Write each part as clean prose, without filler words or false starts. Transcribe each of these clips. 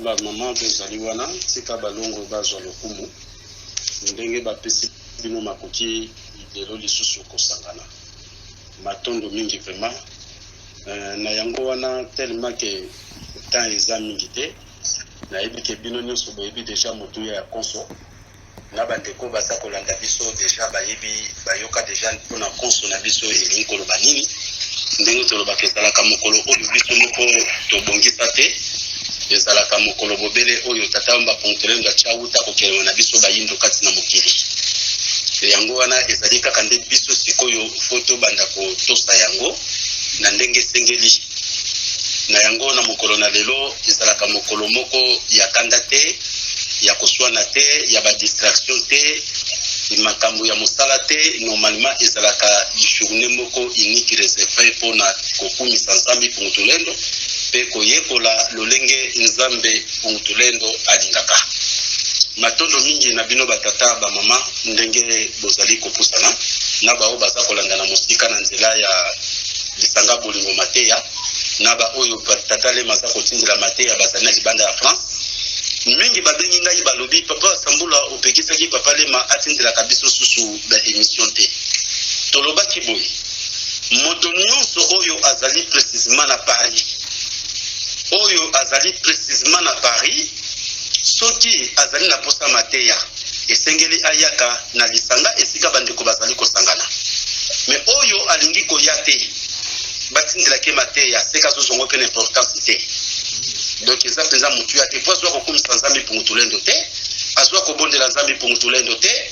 Bamama bozali wana, tika balongo bazwa lokumu ndenge bapesi bino makoki lelo lisusu kosangana. Matondo mingi vraiment. Na yango wana, tellement que temps eza mingi te, nayebi ke bino nyonso boyebi déjà motuya ya konso na bandeko baza kolanda biso déjà, bayebi, bayoka déjà mpona konso na biso elingi koloba nini. Ndenge tolobaka, ezalaka mokolo oyo biso moko tobongisa te, ezalaka mokolo bobele oyo Tata Mba Pongotolendo atya wuta kokelema na biso bayindo kati na mokili. Yango wana ezali kaka nde biso sikoyo faut tobanda kotosa yango na ndenge esengeli na yango. Na mokolo na lelo, ezalaka mokolo moko ya kanda te, ya koswana te, ya badistraction te, makambo ya mosala te. Normalement ezalaka journée moko unique réservé mpona kokumisa Nzambe Pungutulendo mpe koyekola lolenge Nzambe Pungutulendo alingaka. Matondo mingi na bino batata, bamama, ndenge bozali kopusana na baoyo baza kolanda na mosika na nzela ya lisanga Bolingo Mateya, na baoyo Tata Lema aza kotindela mateya bazali na libanda ya France. Mingi babengi ngai, balobi: "Papa Sambula, opekisaki Papa Lema atindelaka biso susu baémission te." Tolobaki boye: moto nyonso oyo azali précisement na Paris, oyo azali précisement na Paris, soki azali na posa mateya, esengeli ayaka na lisanga esika bandeko bazali kosangana. Mais oyo alingi koya te, batindelaki mateya, seka azozongo mpe na importance te. Donc eza mpenza motuya te, po azwa kokumisa Nzambe Pungutulendo te, azwa kobondela Nzambe Pungutulendo te.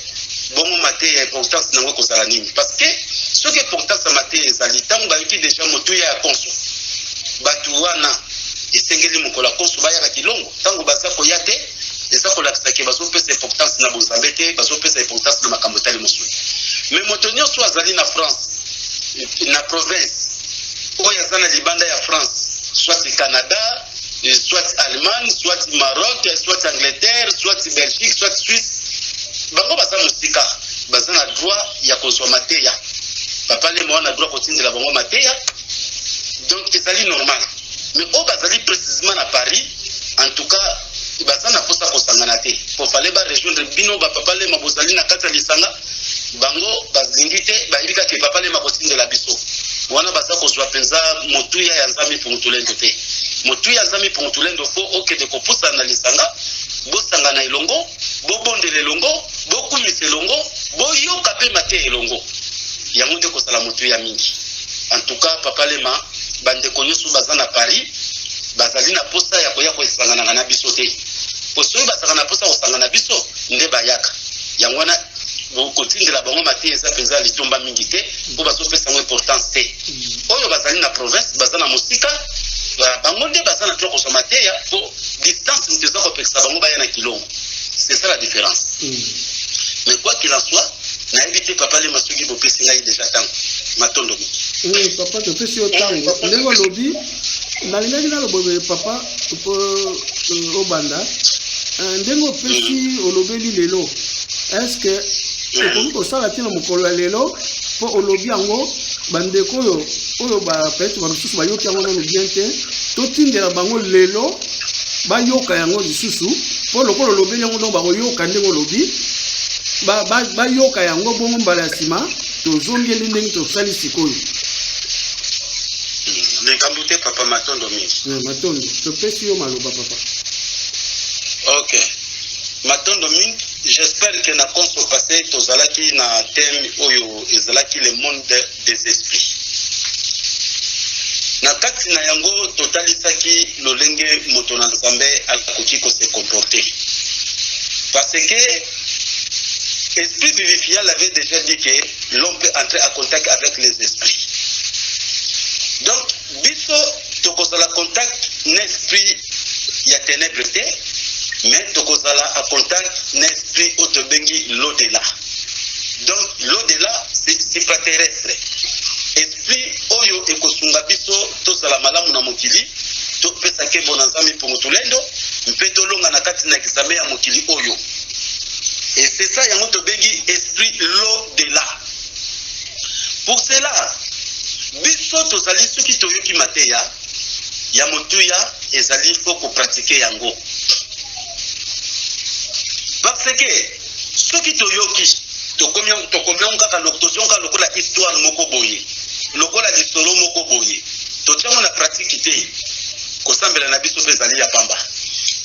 Bongo mateya, importance nango ekozala nini? Parce que soki importance ya mateya ezali ntango bayoki déjà motuya ya konso, bato wana esengeli mokolo ya konso bayaka kilongo. Ntango baza koya te, eza kolakisa ke bazopesa importance na bonzambe te, bazopesa importance na makambo etali mosuni. Mais moto nyonso azali na France, na province, oyo aza na libanda ya France, soit Canada, soit Allemagne, soit Maroc, soit Angleterre, soit Belgique, soit Suisse, bango baza mosika, baza na droit ya kozwa mateya. Papa Lema wana droit kotindela bango mateya, donc ezali normal. Mais oyo bazali précisement na Paris, en tout cas baza na mposa kosangana te, po fallait barejoindre bino bapapa Lema bozali na kati ya lisanga. Bango balingi te, bayebi kaka Papa Lema kotindela biso wana. Baza kozwa mpenza motuya ya Nzambe Pungutulendo te. Motuya ya Nzambe Pungutulendo, faut okende kopusana na lisanga, bosangana elongo, bobondela elongo, bokumisa elongo, boyoka mpe mateya elongo. Yango nde kozala motuya mingi. En tout cas, Papa Lema, bandeko nyonso baza na Paris bazali na posa ya koya kosanganaka na biso te, po soki bazalaka na posa kosangana na biso nde bayaka. Yango wana kotindela bango mateya eza mpenza litomba mingi te, mpo bazopesa yango importance te. Oyo bazali na province, baza na mosika, bango nde baza na droit kozwa mateya, mpo distance moto eza kopekisa bango baya na kilongo. C'est ça la différence. Mais quoi qu'il en soit, nayebi te, Papa Lema, soki bopesi ngai déjà ntango. Matondo mingi. Oui, papa, topesi yo ntango ndenge olobi. Nalingaki naloba boye, papa, po obanda ndenge opesi olobeli lelo. Est ce que okoki kosala ntina mokolo ya lelo, mpo olobi yango, bandeko oyo peut-être bamisusu bayoki yango nano bien te, totindela bango lelo bayoka yango lisusu, mpo lokola olobeli yango, donc bakoyoka ndenge olobi, bayoka yango. Bongo mbala ya nsima tozongeli ndenge tosali sikoyo. Likambo te, papa. Matondo mingi. Matondo, topesi yo maloba, papa. Ok, matondo mingi. J'espère que na konso passé tozalaki na thème oyo ezalaki le monde des esprits. Na kati na yango totalisaki lolenge moto na Nzambe akoki kose comporter, parce que esprit vivifiant avait déjà dit que l'homme peut entrer en contact avec les esprits. Donc biso tokozala contact na esprit ya ténèbre te, mais tokozala en contact na esprit oyo tobengi l'au-delà. Donc l'au-delà, c'est supraterrestre, esprit oyo ekosunga biso tozala malamu na mokili, topesa nkembo na Nzambe mpongo tolendo mpe tolonga na kati na examen ya mokili oyo. Et c'est ça yango tobengi esprit l'au-delà. Pour cela, biso tozali, soki toyoki mateya ya motuya, ezali faut kopratiquer yango. Parce que soki toyoki, tokomi tokomi yango kaka, tozwi yango kaka lokola histoire moko boye, lokola lisolo moko boye, totia yango na pratique te, kosambela na biso mpe ezali ya pamba,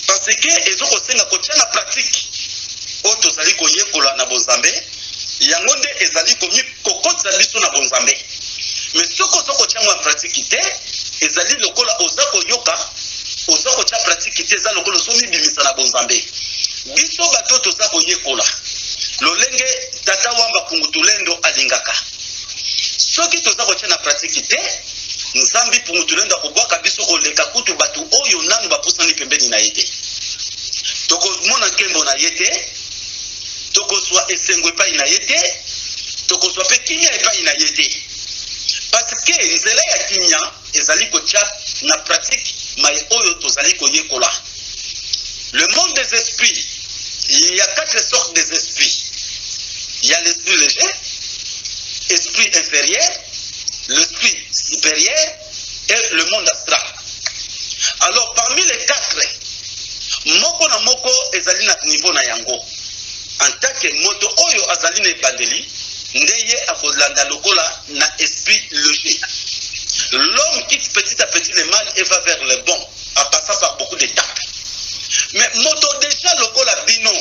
parce que ezokosenga kotia na pratique oyo tozali koyekola na bonzambe. Yango nde ezali kokotisa biso na bonzambe. Mais soki oza kotia yango na pratique te, ezali lokola oza koyoka, oza kotia pratique te, eza lokola ozomibimisa na bonzambe. Biso bato toza koyekola lolenge Tata Wamba Pungutulendo alingaka, soki toza kotia na pratique te, Nzambi Pungutulendo akobwaka biso koleka kutu bato oyo nanu bapusani pembeni na ye te. Tokomona nkembo na ye te, tokozwa esengo epai na ye te, tokozwa mpe kimia epai na ye te, parce que nzela ya kimia ezali kotia na pratique maye oyo tozali koyekola. Le monde des esprits, il y a quatre sortes des esprits. Il y a l'esprit léger, esprit inférieur, l'esprit supérieur et le monde astral. Alors, parmi les quatre, moko na moko ezali na niveau na yango. En tant que moto oyo azali na ebandeli, nde ye akolanda lokola na esprit léger. L'homme quitte petit à petit le mal et va vers le bon en passant par beaucoup d'étapes. Mais moto déjà lokola bino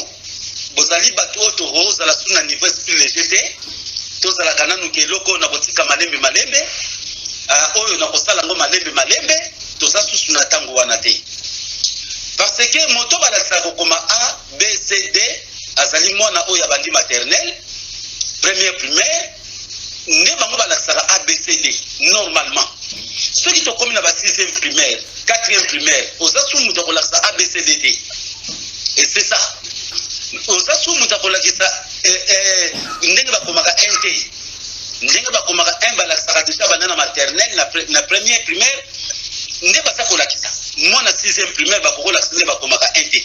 bozali bato oyo tokozala su na niveau esprit léger te, tozalaka nanu ke eloko na kotika malembe malembe, oyo na kosala yango malembe malembe, toza susu na ntango wana te, parce que moto balakisaka kokoma A B C D azali mwana oyo abandi maternelle, première primaire, nde bango balakisaka A B C D normalement. Soki tokomi na ba 6e primaire, 4e primaire, oza su moto akolakisa A B C D te. Et c'est ça, oza su moto akolakisa ndenge bakomaka 1 te. Ndenge bakomaka 1, balakisaka déjà banda na maternelle, na première primaire nde baza kolakisa. Mwana 6e primaire bakokolakisa nde bakomaka 1 te,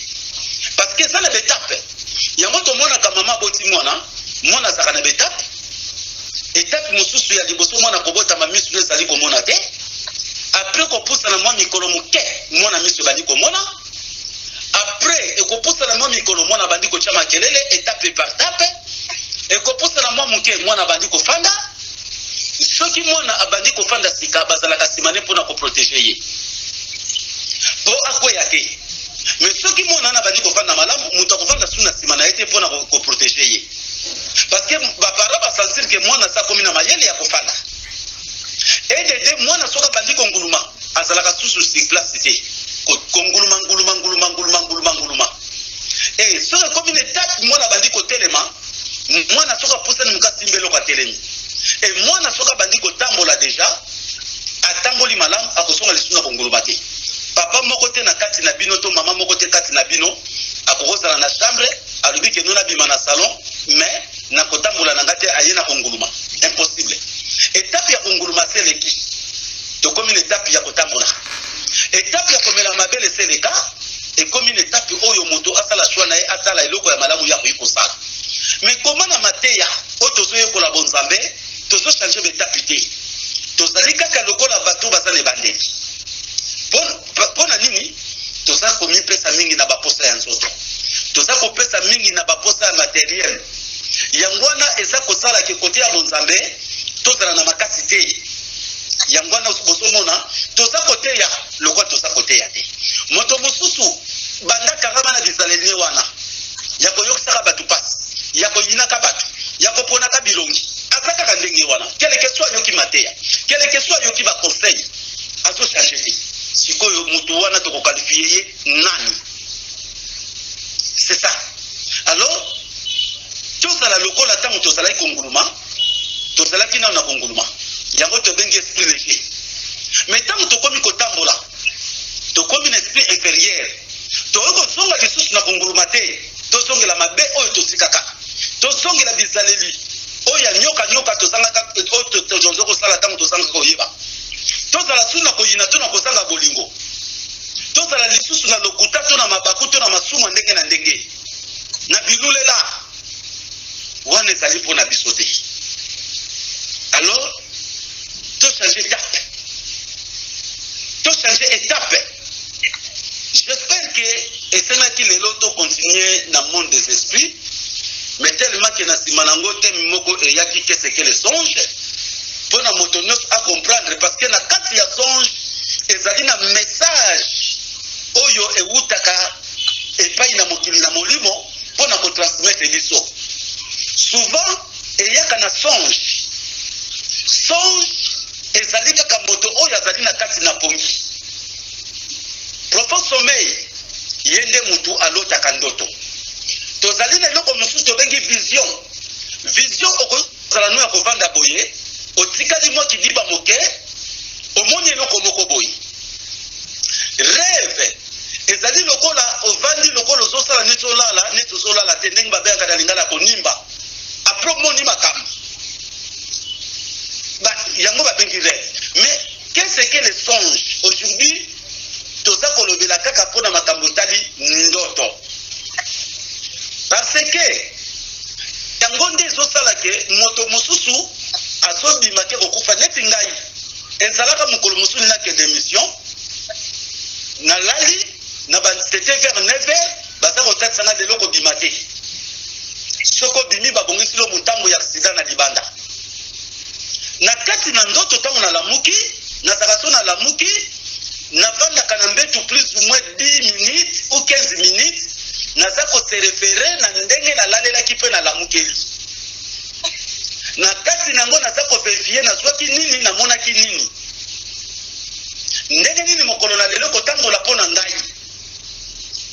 parce que eza na baétape. Yango tomonaka mama aboti mwana, mwana azalaka na baétape. Étape mosusu ya liboso, mwana kobotama, miso ezali komona te. Après, kopusana mwa mikolo moke, mwana miso ebandi komona. Après, ekopusana mwa mikolo, mwana abandi kotia makelele. Étape par étape, ekopusana mwa moke, mwana abandi kofanda. Soki mwana abandi kofanda sika, bazalaka nsima ne mpona koprotéger ye mpo akweya te. Mais soki mwana wana abandi kofanda malamu, moto akofanda su na nsima na ye te mpona koprotéger ye, parce que baparents basentir ke mwana asa akomi na mayele ya kofanda. Edede mwana soki abandi konguluma, azalaka susu sur place te, konguluma, nguluma, nguluma, nguluma, nguluma, nguluma. E soki ekomi na étape mwana abandi kotelema, mwana soki apusani moke, asimbi eloko, atelemi. E mwana soki abandi kotambola déjà, atamboli malamu, akozonga lisusu na konguluma te. Papa moko te na kati na bino to mama moko te kati na bino akokozala na chambre, alobi ke no, nabima na salon, mais na kotambola na nga te, aye na konguluma, impossible. Étape ya konguluma se eleki, tokomi na étape ya kotambola. Étape ya komela mabele se eleka, ekomi na étape oyo moto asala choix na ye, atala eloko ya malamu ya koyi kosala. Mais koma na mateya oyo tozoyekola bonzambe, tozochanger baétape te, tozali kaka lokola bato baza na ebandeli. Mpo na nini? Toza komipesa mingi na baposa ya nzoto, toza kopesa mingi na baposa ya matériel. Yango wana eza kosala ke côté ya bonzambe tozala na makasi te. Yango wana bozomona toza koteya lokola toza koteya te. Moto mosusu banda kangama na bizaleli ne wana ya koyokisaka bato mpasi, ya koyinaka bato, ya koponaka bilongi, aza kaka ndenge wana. Quelque soit ayoki mateya, quelque soit ayoki baconseil, azochanger te. Sikoyo motu wana tokoqualifier ye nani? C'est ça. Alors tozala lokola ntango tozalaki konguluma, tozalaki nano na konguluma, yango tobengi esprit léger. Mais ntango tokomi kotambola, tokomi na esprit inférieur, tokoki kozonga lisusu na konguluma te. Tozongela mabe oyo totikaka, tozongela bizaleli oyo ya nyoka nyoka tozangaka, oyo toza kosala ntango tozangaka koyeba. Tozala su na koyina to na kozanga bolingo, tozala lisusu na lokuta to na mabaku to na masumu ya ndenge na ndenge na bilulela wana, ezali mpona biso te. Alors tochanger étape, tochanger étape. J'espère que esengaki Nalingaki lelo to continuer na monde des esprits, mais tellement que na nsima nango thème moko eyaki, qu'est-ce que le songe, mpo na moto nyonso a comprendre, parce que na kati ya songe ezali na message oyo ewutaka epai na mokili na molimo mpo na kotransmettre biso. Souvent eyaka na songe. Songe ezali kaka moto oyo azali na kati na pongi, profond sommeil, ye nde mutu alotaka ndoto. Tozali na eloko mosusu tobengi vision. Vision okoki kozala no ya kovanda boye, otikali mwa kidiba moke, omoni eloko moko boye. Rêve ezali lokola ovandi, lokola ozosala neti olala, neti ozolala te, ndenge babengaka na lingala konimba, après omoni makambo yango babengi rêve. Mais qu'est-ce que le songe? Aujourd'hui toza kolobela kaka mpona makambo etali ndoto, parce que yango nde ezosala ke moto mosusu azobima ke kokufa. Neti ngai, ezalaka mokolo mosusu nakende mission, nalali na ba, c'était vers 9 heures, baza kotatisa nga: lelo kobima te, soki obimi babongisi lo motambo ya accident na libanda. Na kati na ndoto, ntango nalamuki, nazalaka so nalamuki, navandaka na mbetu plus ou moins 10 minutes ou 15 minutes, naza kose référer na ndenge nalalelaki mpe nalamukeli. Na kati na yango naza kovérifier nazwaki nini, namonaki nini, ndenge nini mokolo na lelo kotambola mpo na ngai.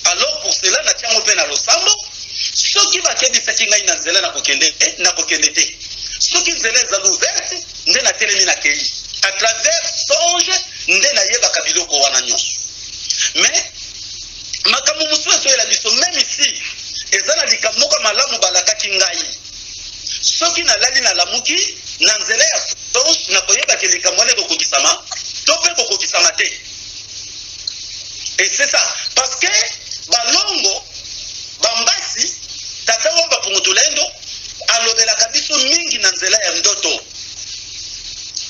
Alors pour cela natiango mpe na losambo. Soki bakebisaki ngai na nzela nakokende te, nakokende te. Soki nzela ezali ouverte, nde natelemi, nakei. À travers songe nde nayebaka biloko wana nyonso. Mais makambo mosusu ezoyela biso, même ici eza na likambo moko malamu balakaki ngai, soki nalali, nalamuki, na nzela ya songe nakoyebaki likambo wana ekokokisama to mpe kokokisama te. Et c'est ça, parce que balongo bambasi, tata wa bapungu tulendo alobelaka biso mingi na nzela ya ndoto.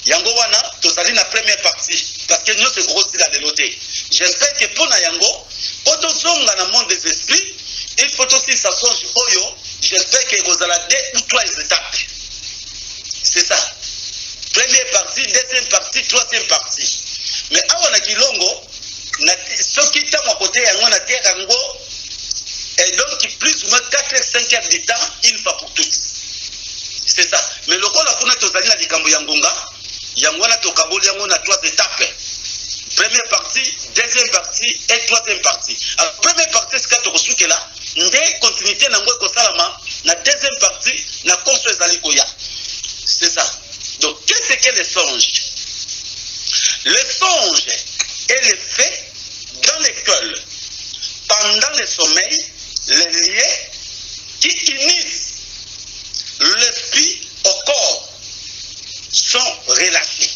Yango wana tozali na première partie, parce que nyonso ekokosila lelo te. J'espère que mpo na yango, mpo tozonga na monde des esprits, il faut tosilisa songe oyo. J'espère que ekozala deux ou trois étapes. C'est ça, première partie, deuxième partie, troisième partie. Mais awa na kilongo na, soki ntango akote yango, nateyaka yango et donc plus ou moins 4 heures, 5 heures du temps, une fois pour toutes. C'est ça. Mais lokola kuna tozali na likambo ya ngonga, yango wana tokaboli yango na trois étapes: première partie, deuxième partie et troisième partie. Alors première partie esika tokosukela, nde continuité nango ekosalama na deuxième partie na konso ezali koya. C'est ça. Donc qu'est-ce que le songe? Le songe est le fait dans lequel, pendant le sommeil, les liens qui unissent l'esprit au corps sont relâchés.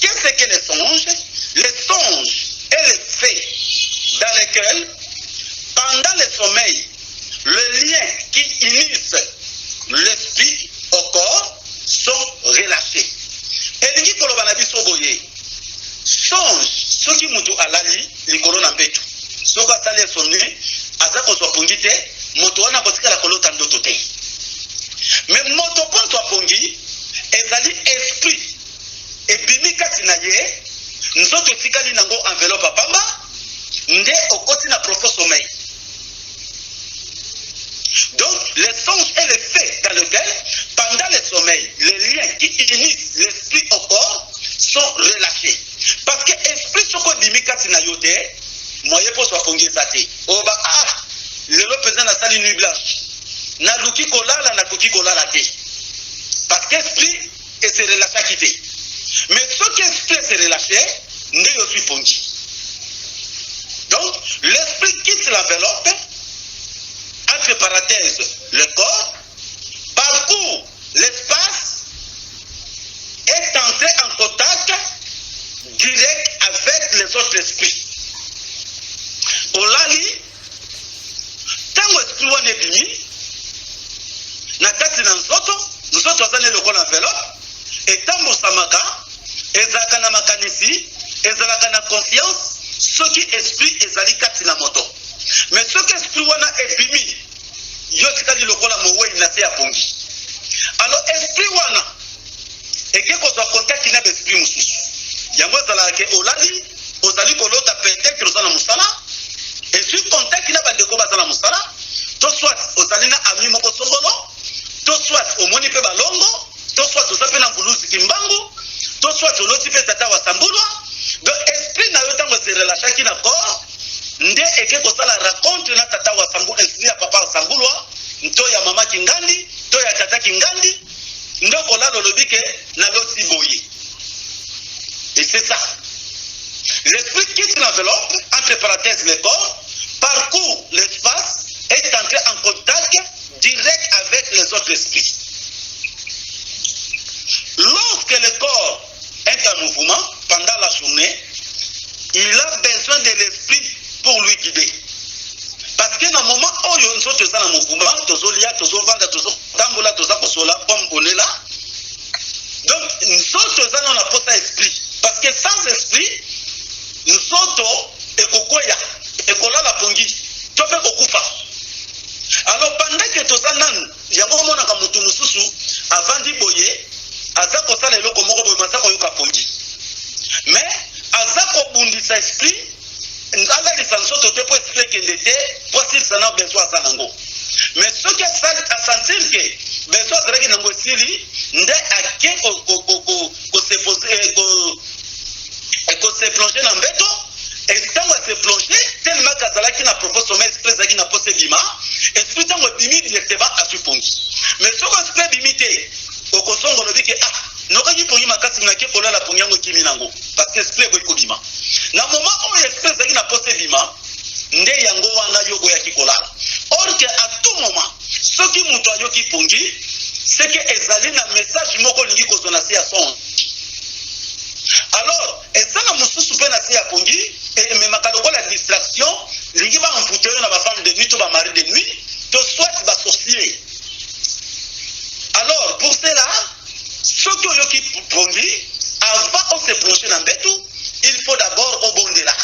Qu'est-ce que le songe? Le songe est le fait dans lequel, pendant le sommeil, le lien qui unissent l'esprit au corps sont relâchés. Elingi koloba na biso boye: songe, soki moto alali likolo na mbeto, soki asali insomnie, aza kozwa pongi te, moto wana akotikala kolota ndoto te. Mais moto mpo azwa pongi, ezali esprit ebimi kati na ye, nzoto etikali nango enveloppe apamba, nde okoti na profond sommeil. Donc le songe est le fait dans lequel, pendant le sommeil, les liens qui unissent l'esprit au corps sont relâchés, parce que esprit soko ebimi kati na yo te, moyen mpo ozwa pongi eza te. Oba ah, lelo mpenza nasali nuit blanche, naluki kolala, nakoki kolala te, parce que esprit ese relâchaki te. Mais soki esprit ese relâché, nde yozwi pongi. Donc l'esprit quitte l'enveloppe, entre parenthèses le corps, parcourt l'espace, est entré en contact direct avec les autres esprits. Olali, ntango esprit wana ebimi na kati na nzoto, nzoto aza ne lokola enveloppe, etambusamaka, ezalaka na makanisi, ezalaka na conscience. soki esprit ezali kati na moto. Mais soki esprit wana ebimi, yo otikali lokola mowei na se ya pongi. Alors esprit wana eke kozwa contact na baesprit mosusu. Yango ezalaka ke olali, ozali kolota, peut-être oza na mosala, ezwi contact na bandeko baza na mosala, to soit ozali na ami moko songolo, to soit omoni mpe balongo, to soit oza mpe na mvuluzi Kimbangu, to soit oloti mpe tata wa Sambulwa. Donc esprit na yo, ntango ese relâchaki na corps, nde eke kosala rencontre na tata wa Sambulwa, esprit ya papa wa Sambulwa to ya mama Kingandi to ya tata Kingandi. Nde okolala, olobi ke naloti boye. Et c'est ça: l'esprit quitte l'enveloppe, entre parenthèses le corps, parcourt l'espace et est entré en contact direct avec les autres esprits. Lorsque le corps est en mouvement pendant la journée, il a besoin de l'esprit pour lui guider, parce que na moment oyo nzoto eza na mouvement, tozolia, tozovanda, tozotambola, toza kosola comme on est là, donc nzoto eza nano na posa esprit, parce que sans esprit nzoto ekokwea, ekolala pongi to mpe kokufa. Alors pendant que toza nanu, yango omonaka motu mosusu avandi boye, aza kosala eloko moko boye, aza koyoka pongi, mais aza kobundisa esprit, alalisa nzoto te mpo esprit ekende te, mpo asilisa na besoin aza nango. Mais soki asentir ke besoin azalaki nango esili, nde ake kose plonger na mbeto. Ntango ase plonger, tellement ke azalaki na profond sommeil, esprit ezalaki na posa ebima. Esprit ntango ebimi, directement azwi pongi. Mais soki esprit ebimi te, okozonga, olobi ke ah, nokaki pongi makasi, nake kolala, pongi yango ekimi nango, parce que esprit eboyi kobima. Na moment oyo esprit ezalaki na posa ebima, nde yango wana yo boyaki kolala. Or que à tout moment soki moto ayoki pongi, c'est que ezali na message moko olingi kozwa na se ya songe. Alors eza na mosusu mpe na se ya pongi ememaka lokola distraction, lingi baenvoûter yo na bafemme de nuit to bamari de nuit to soit basorcier. Alors pour cela, soki oyoki pongi, avant ose plonger na mbetu, il faut d'abord obondela,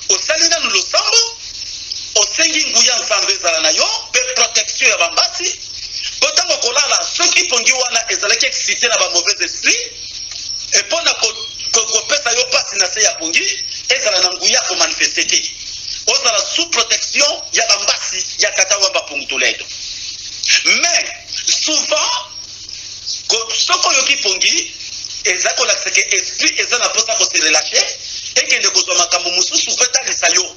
osali nanu losambo, osengi nguya Nzambe ezala na yo mpe protection ya bambasi, mpo ntango kolala, soki pongi wana ezalaki excité na bamauvais esprit mpona kopesa yo mpasi na se ya pongi, ezala na nguya komanifester te, ozala sous protection ya bambasi ya tata Wamba Pungu Toledo. Mais souvent, soki oyoki pongi, eza kolakisa ke esprit eza na mposa kose relâcher, ekende kozwa makambo mosusu mpo etalisa yo.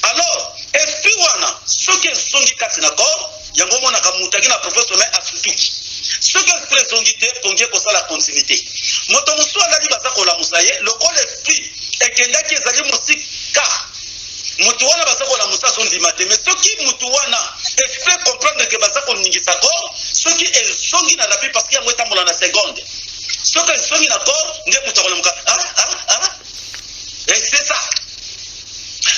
Alors esprit wana soki ezongi kati na corps, yango omonaka moto aki na profond sommeil, asutuki. Soki esprit ezongi te, pongi ekosala continuité. Moto mosusu alali, baza kolamusa ye, lokola esprit ekendaki, ezali mosika, motu wana baza kolamusa, azondima te. Mais soki motu wana esprit comprendre ke baza koningisa corps, soki ezongi na rapide, parce que yango etambola na seconde, soki ezongi na corps, nde moto akolamuka. Ah, ah, ah. Et c'est ça.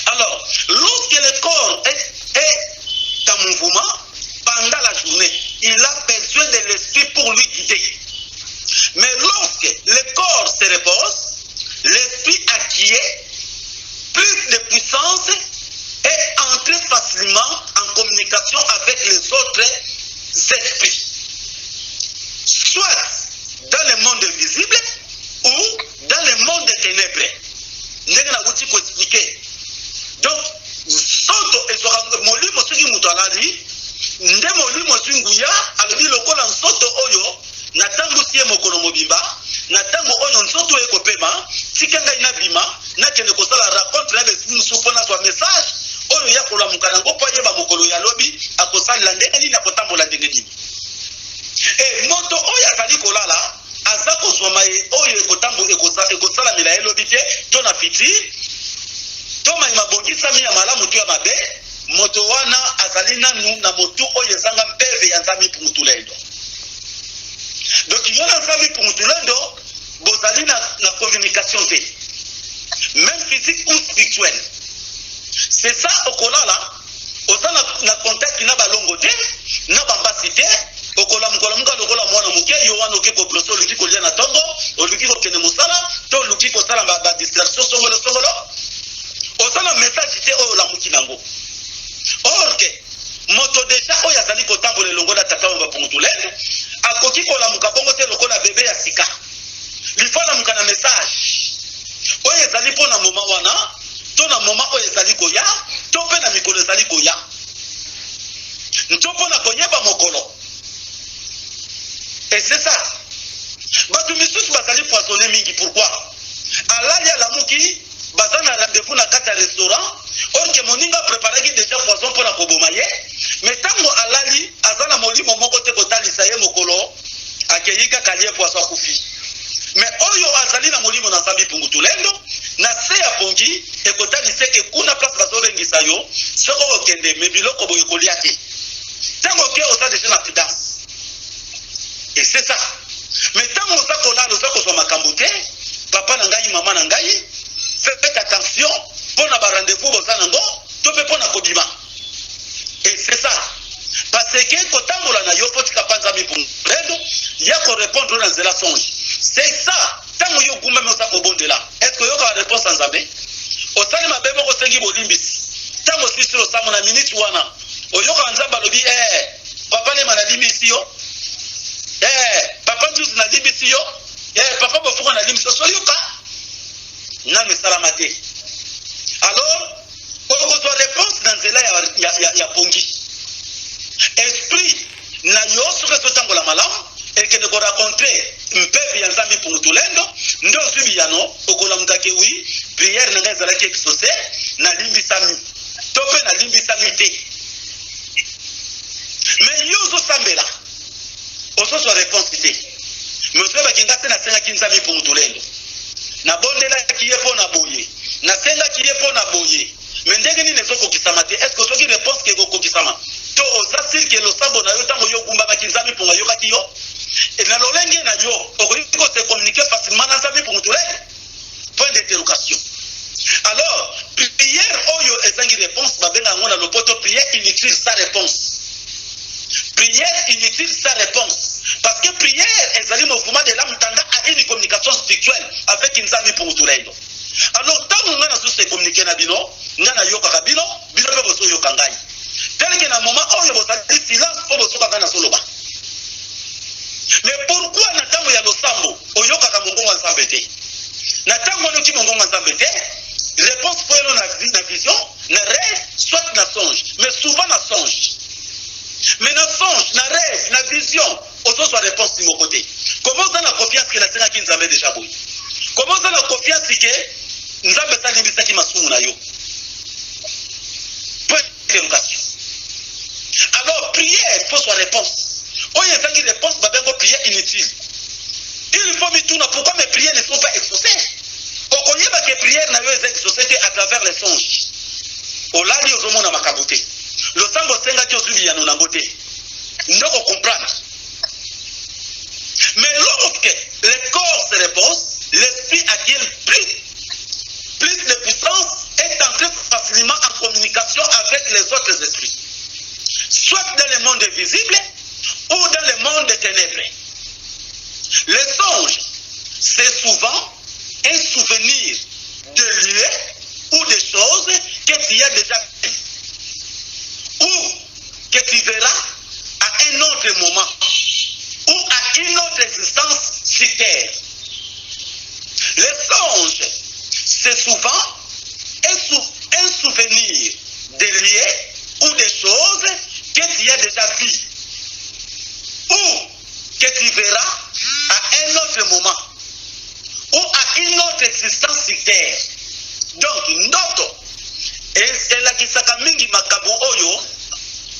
Alors lorsque le corps est en mouvement pendant la journée, il a besoin de l'esprit pour lui guider. Mais lorsque le corps se repose, l'esprit acquiert plus de puissance et entre facilement en communication avec les autres esprits, soit dans le monde visible ou dans le monde des ténèbres, ndenge nakuti koexpliquer. Donc nzoto ezwaka molimo. Soki moto alali, nde molimo ezwi nguya, alobi lokola nzoto oyo natambusi ye mokolo mobimba, na ntango oyo nzoto oyo ekopema, tika ngai nabima, nakende kosala rencontre na baesprit mosusu mpo nazwa message oyo ya kolamuka nango, mpo ayeba mokolo ya lobi akosalela ndenge nini, akotambola ndenge nini. E moto oyo azali kolala aza kozwama ye oyo ekosalamela ye lobi te to na futur to mai mabongisami ya malamu to ya mabe, moto wana azali nanu na motu oyo ezanga mpeve ya Nzambe Mpungu Tulendo. Donc yo na Nzambe Mpungu Tulendo bozali na communication te, même physique ou spirituelle. C'est ça, okolala, oza na contact na balongo te, na bambasi te. Okolamuka, olamuka lokola mwana moke. Yo wana oke kobrosser, oluki kolia na ntongo, oluki kokende mosala to oluki. Okoki kosala ba distraction songolo songolo, oza na message te oyo olamuki nango. Or que moto deja oyo azali kotambola elongo na Tata Wemba Pungutulene akoki kolamuka bongo te lokola bebe ya sika. Lifo alamuka na message oyo ezali mpo na moma wana to na moma oyo ezali koya to mpe na mikolo ezali koya nto mpo na koyeba mokolo. Et c'est ça. Bato misusu bazali poisonne mingi. Pourquoi? Alali, alamuki, baza na rendez-vous na kati ya restaurant, or que moninga apreparaki déjà poison mpo na koboma ye. Mais ntango alali, aza na molimo moko te kotalisa ye mokolo akei, kaka alie poison, akufi. Mais oyo azali na molimo na Nzambe Pungutulendo na se ya pongi, ekotalisa eke kuna place bazobengisa yo, soki okokende, mais biloko boye kolia te. Ntango oke, oza déjà na prudence et c'est ça. Mais ntango oza kolala, oza kozwa makambo te. Papa na ngai, mama na ngai, faites attention mpo na barendez-vous boza nango to mpe mpo na kobima. Et c'est ça, parce que kotambola na yo, faut tika pa Nzambe Mpungulendo ya korépondre na nzela songe. C'est ça. Ntango yo gumbami, oza kobondela, est ce que oyokaka réponse ya Nzambe? Osali mabe moko, osengi bolimbisi, ntango osisi losambo, na minute wana oyokaka Nzambe alobi: "Eh, papa Lema, nalimbisi yo. Eh, papa Nzuzi, nalimbisi yo. Eh, papa Bofuka, nalimbisi yo." Soyoka nano esalama te. Alors okozwa réponse na nzela ya pongi. Esprit na yo, soki ezotambola malamu, ekende korencontrer mpepe ya Nzambe Mpungutulendo, nde ozwi biyano. Okolamukake: "Oui, prière na ngai ezalaki exaucé, nalimbisami to mpe nalimbisami te." Mais yo ozosambela, ozozwa réponse te. Mais ozoyebaki: "Nga te, nasengaki Nzambe Mpungutulendo, nabondelaki ye mpo na boye, nasengaki ye mpo na boye, mais ndenge nini ezokokisama te?" Est ce que ozwaki réponse ke ekokokisama, to oza sûr que losambo na yo, ntango yo ogumbamaki, Nzambe Mpungu ayokaki yo? Na lolenge na yo, okoki kose communiquer facilement na Nzambe Mpungu Tulendo? Point d'interrogation. Alors prière oyo ezangi réponse, babenga yango na lopoto prière inutile sans réponse. Prière inutile sans réponse, parce que prière ezali mouvement de l'âme tendant à une communication spirituelle avec Nzambe Mpungu Tulendo. Alors ntango ngai nazo communiquer na bino, ngai nayokaka bino, bino mpe bozoyoka ngai. Tel que na moment oyo bozali silence mpo bozoka ngai nazoloba. Mais pourquoi na ntango ya losambo oyokaka mongongo ya Nzambe te? Na ntango wana oki mongongo ya Nzambe te, réponse po elo na vision, na rêve, soit na songe, mais souvent na songe. Mais na songe, na rêve, na vision, ozozwa réponse moko te. Comment oza na confiance ke nasengaki Nzambe déjà boye? Comment oza na confiance ke Nzambe esalimbisaki masumu na yo? Point d'interrogation. Alors prière faut soit réponse. Oyo ezangi réponse, babengo prière inutile. Il faut mituna: pourquoi mes prières ne sont pas exaucées? Okoyeba ke prière na yo eza exaucé te à travers les songes. Olali, ozomona makambo te, losambo osengaki, ozwi biyano nango te, nde comprendre. Mais lorsque le corps se repose, l'esprit acquiert plus de puissance, est entré facilement en communication avec les autres esprits, soit dans le monde visible ou dans le monde des ténèbres. Le songe, c'est souvent un souvenir de lieux ou de choses que tu as déjà vues ou que tu verras à un autre moment ou à une autre existence sur terre. Le songe, c'est souvent un souvenir de lieux ou de choses que tu as déjà vues ou que tu verras à un autre moment ou à une autre existence sur terre. Donc, ndoto elakisaka mingi makambo oyo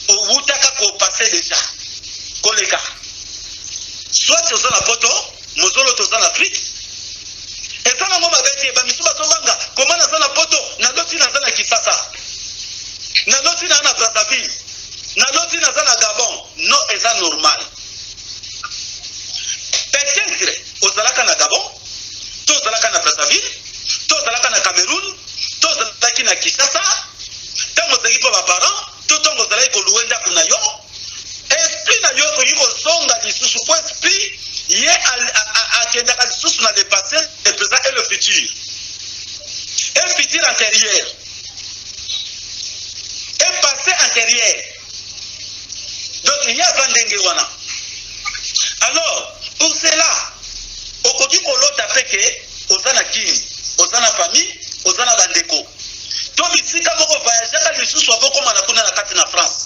owutaka kopasser déjà, koleka. Soit oza na poto, mozolo, toza na Afrique, eza nango mabe te. Bamisu bazobanga: koma naza na poto, naloti naza na Kisasa, naloti naza na Brazzaville, naloti naza na Gabon. Non, eza normal. Peut-être ozalaka na Gabon, to ozalaka na Brazzaville, to ozalaka na Cameroun, to ozalaki na Kinshasa ntango ozalaki mpo baparent, to ntango ozalaki kolouer ndako na yo. Esprit na yo ekoki kozonga lisusu, mpo esprit Ye akendaka lisusu na le passé, le présent et le futur. Et futur antérieur. Et passé antérieur. Donc ye aza ndenge wana. Alors, pour cela, okoki kolota mpe ke oza na kini, oza na famille, oza na bandeko. To bisika moko voyageaka lisusu avokoma na kuna na kati na France.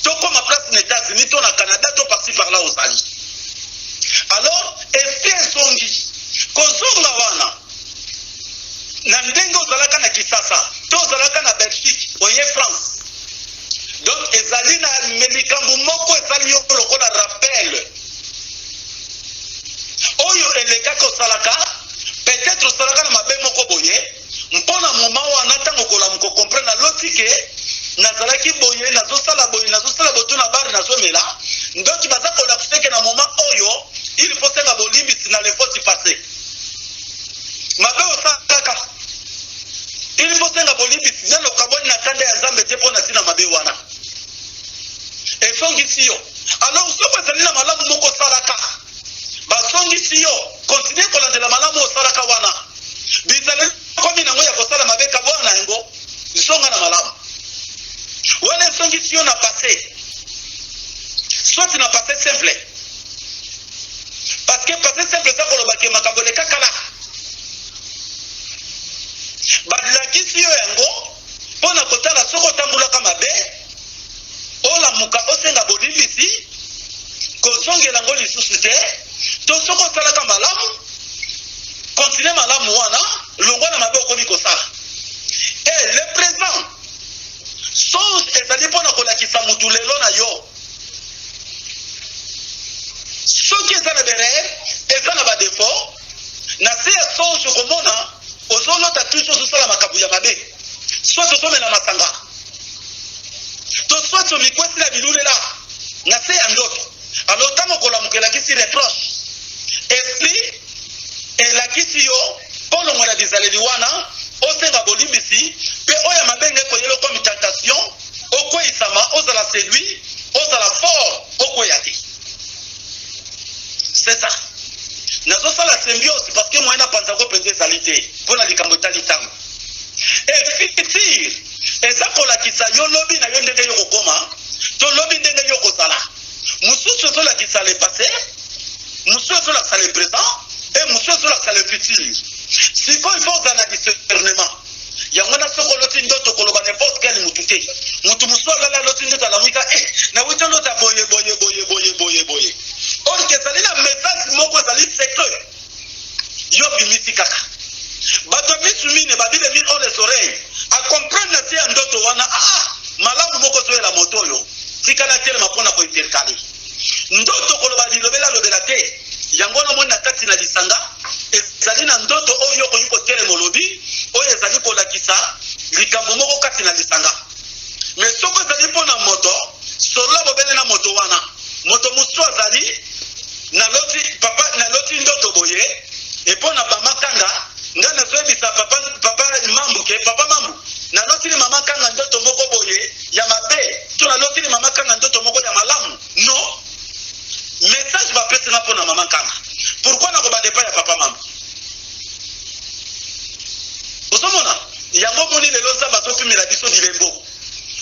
Tokoma place na États-Unis to na Canada to par-ci par-là ozali. Alors, esprit ezongi. Kozonga wana na ndenge ozalaka na Kisasa to ozalaka na Belgique, oye France. Donc ezali na likambo moko esali yo lokola rappel oyo elekaki osalaka, peut-être osalaka na mabe moko boye, mpo na moma wana ntango kolamuka comprendre naloti ke nazalaki boye, nazosala boye, nazosala boye, to na bar nazomela. Donc baza kolakisa ke na moma oyo il faut senga bolimbisi na le faute passé, mabe osalaka, il faut senga bolimbisi nano okabwani na kanda ya Nzambe te mpo na ntina mabe wana esongisi yo. Alors soki ezali na malamu moko osalaka, basongisi yo, continue kolandela malamu osalaka wana. Bizaleli komi nango ya kosala mabe, kabwana na yango, zonga na malamu wana. Esongisi yo na passé, soit na passé simple, parce que passé simple eza koloba ke makambo eleka kala, balakisi yo yango mpo na kotala soki otambolaka mabe, olamuka, osenga bolimbisi, kozongela yango lisusu te. To soki osalaka malamu, continue malamu wana, longwa na mabe okomi kosala. E le présent songe ezali mpona kolakisa mutu lelo na yo, soki eza na berere, eza na ba défaut. Na se ya songe okomona ozolota toujours ozosala makambo ya mabe, soit ozomela masanga, to soit omikwesi na bilulela na se ya ndoto. Alors ntango kolamuka, elakisi reproche, esprit elakisi yo mpo longola bizaleli wana, osenga bolimbisi. Mpe oyo ya mabe ekoyela okomi tentation, okweyisama, ozala séduit, ozala fort, okweya te. C'est ça, nazosala symbiose parce que moyen napanza ngo mpenza ezali te mpo na likambo etali ntango. E futur eza kolakisa yo lobi na yo, ndenge yo kokoma to lobi ndenge yo kozala. Mosusu ezolakisa le passé, mosusu ezolakisa le présent e mosusu ezolakisa le futur. Sikoyo il faut ozala na discernement. Yango na soki oloti ndoto, koloba n'importe quel mutu te. Mutu mosusu alala, aloti ndoto, alamwika e nawuti olota boye boye boye boye boye boye, or ke ezali na message moko ezali secret, yo bimisi kaka. Bato ya misu mine babile mine ont les oreilles à comprendre na se ya ndoto wana: ah, malamu moko ozoyela moto oyo, tikala telema mpona ko intercaler ndoto. Koloba lilobela alobela te. Yango wana omoni na kati na lisanga ezali na ndoto oyo okoki kotelema, olobi oyo ezali kolakisa likambo moko kati na lisanga. Mais soki ezali mpona moto, solola bobele na moto wana. Moto mosusu azali: naloti papa, naloti ndoto boye epo na mama Kanga. Ngai nazoyebisa papa, papa Mambu ke papa Mambu, nalotili mama Kanga ndoto moko boye ya mabe, to nalotili mama Kanga ndoto moko ya malamu. Non, message bapesinga mpo na mama Kanga, pourquoi nakobanda epai ya papa Mambu? Ozomona yango, omoni lelo Nzambe azopimela biso bilembo,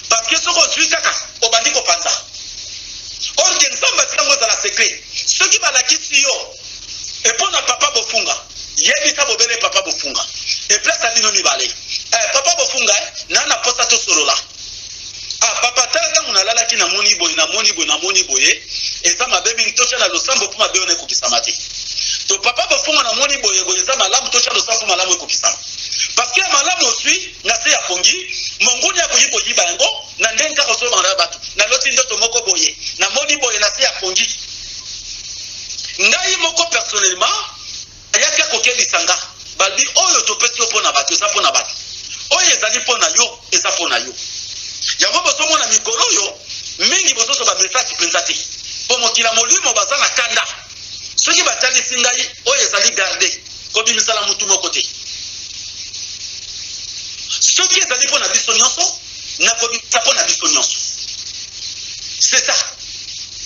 parce que soki ozwi kaka obandi kopanza, or ke Nzambe atika yango ezala secret. Soki balakisi yo epo na papa Bofunga, yebisa bobele papa Bofunga e place ya bino mibale. Papa Bofunga, na posa tosolola. Ah papa, tala, ntango nalalaki namoni boye, namoni boye, namoni boye, eza mabe mingi, totya na losambo mpo mabe wana ekokisama te. To papa Bofunga, namoni boye boye, eza malamu, totya losambo mpo malamu ekokisama, parce que ya malamu ozwi na se ya pongi, monguni akoki koyiba yango na ndenge kaka ozobanda bato. Naloti ndoto moko boye, namoni boye na se ya pongi. Ngai moko personnellement ayaki akokebisa nga, balobi oyo topesi yo mpo na bato eza mpo na bato, oyo ezali mpo na yo eza mpo na yo. Yango bozomona mikolo oyo mingi bozozwa ba message mpenza te, mpo mokili ya molimo baza na kanda. Soki batalisi ngai oyo ezali garde, kobimisala mutu moko te. Soki ezali mpo na biso nyonso, nakobimisa mpo na biso nyonso. C'est ça,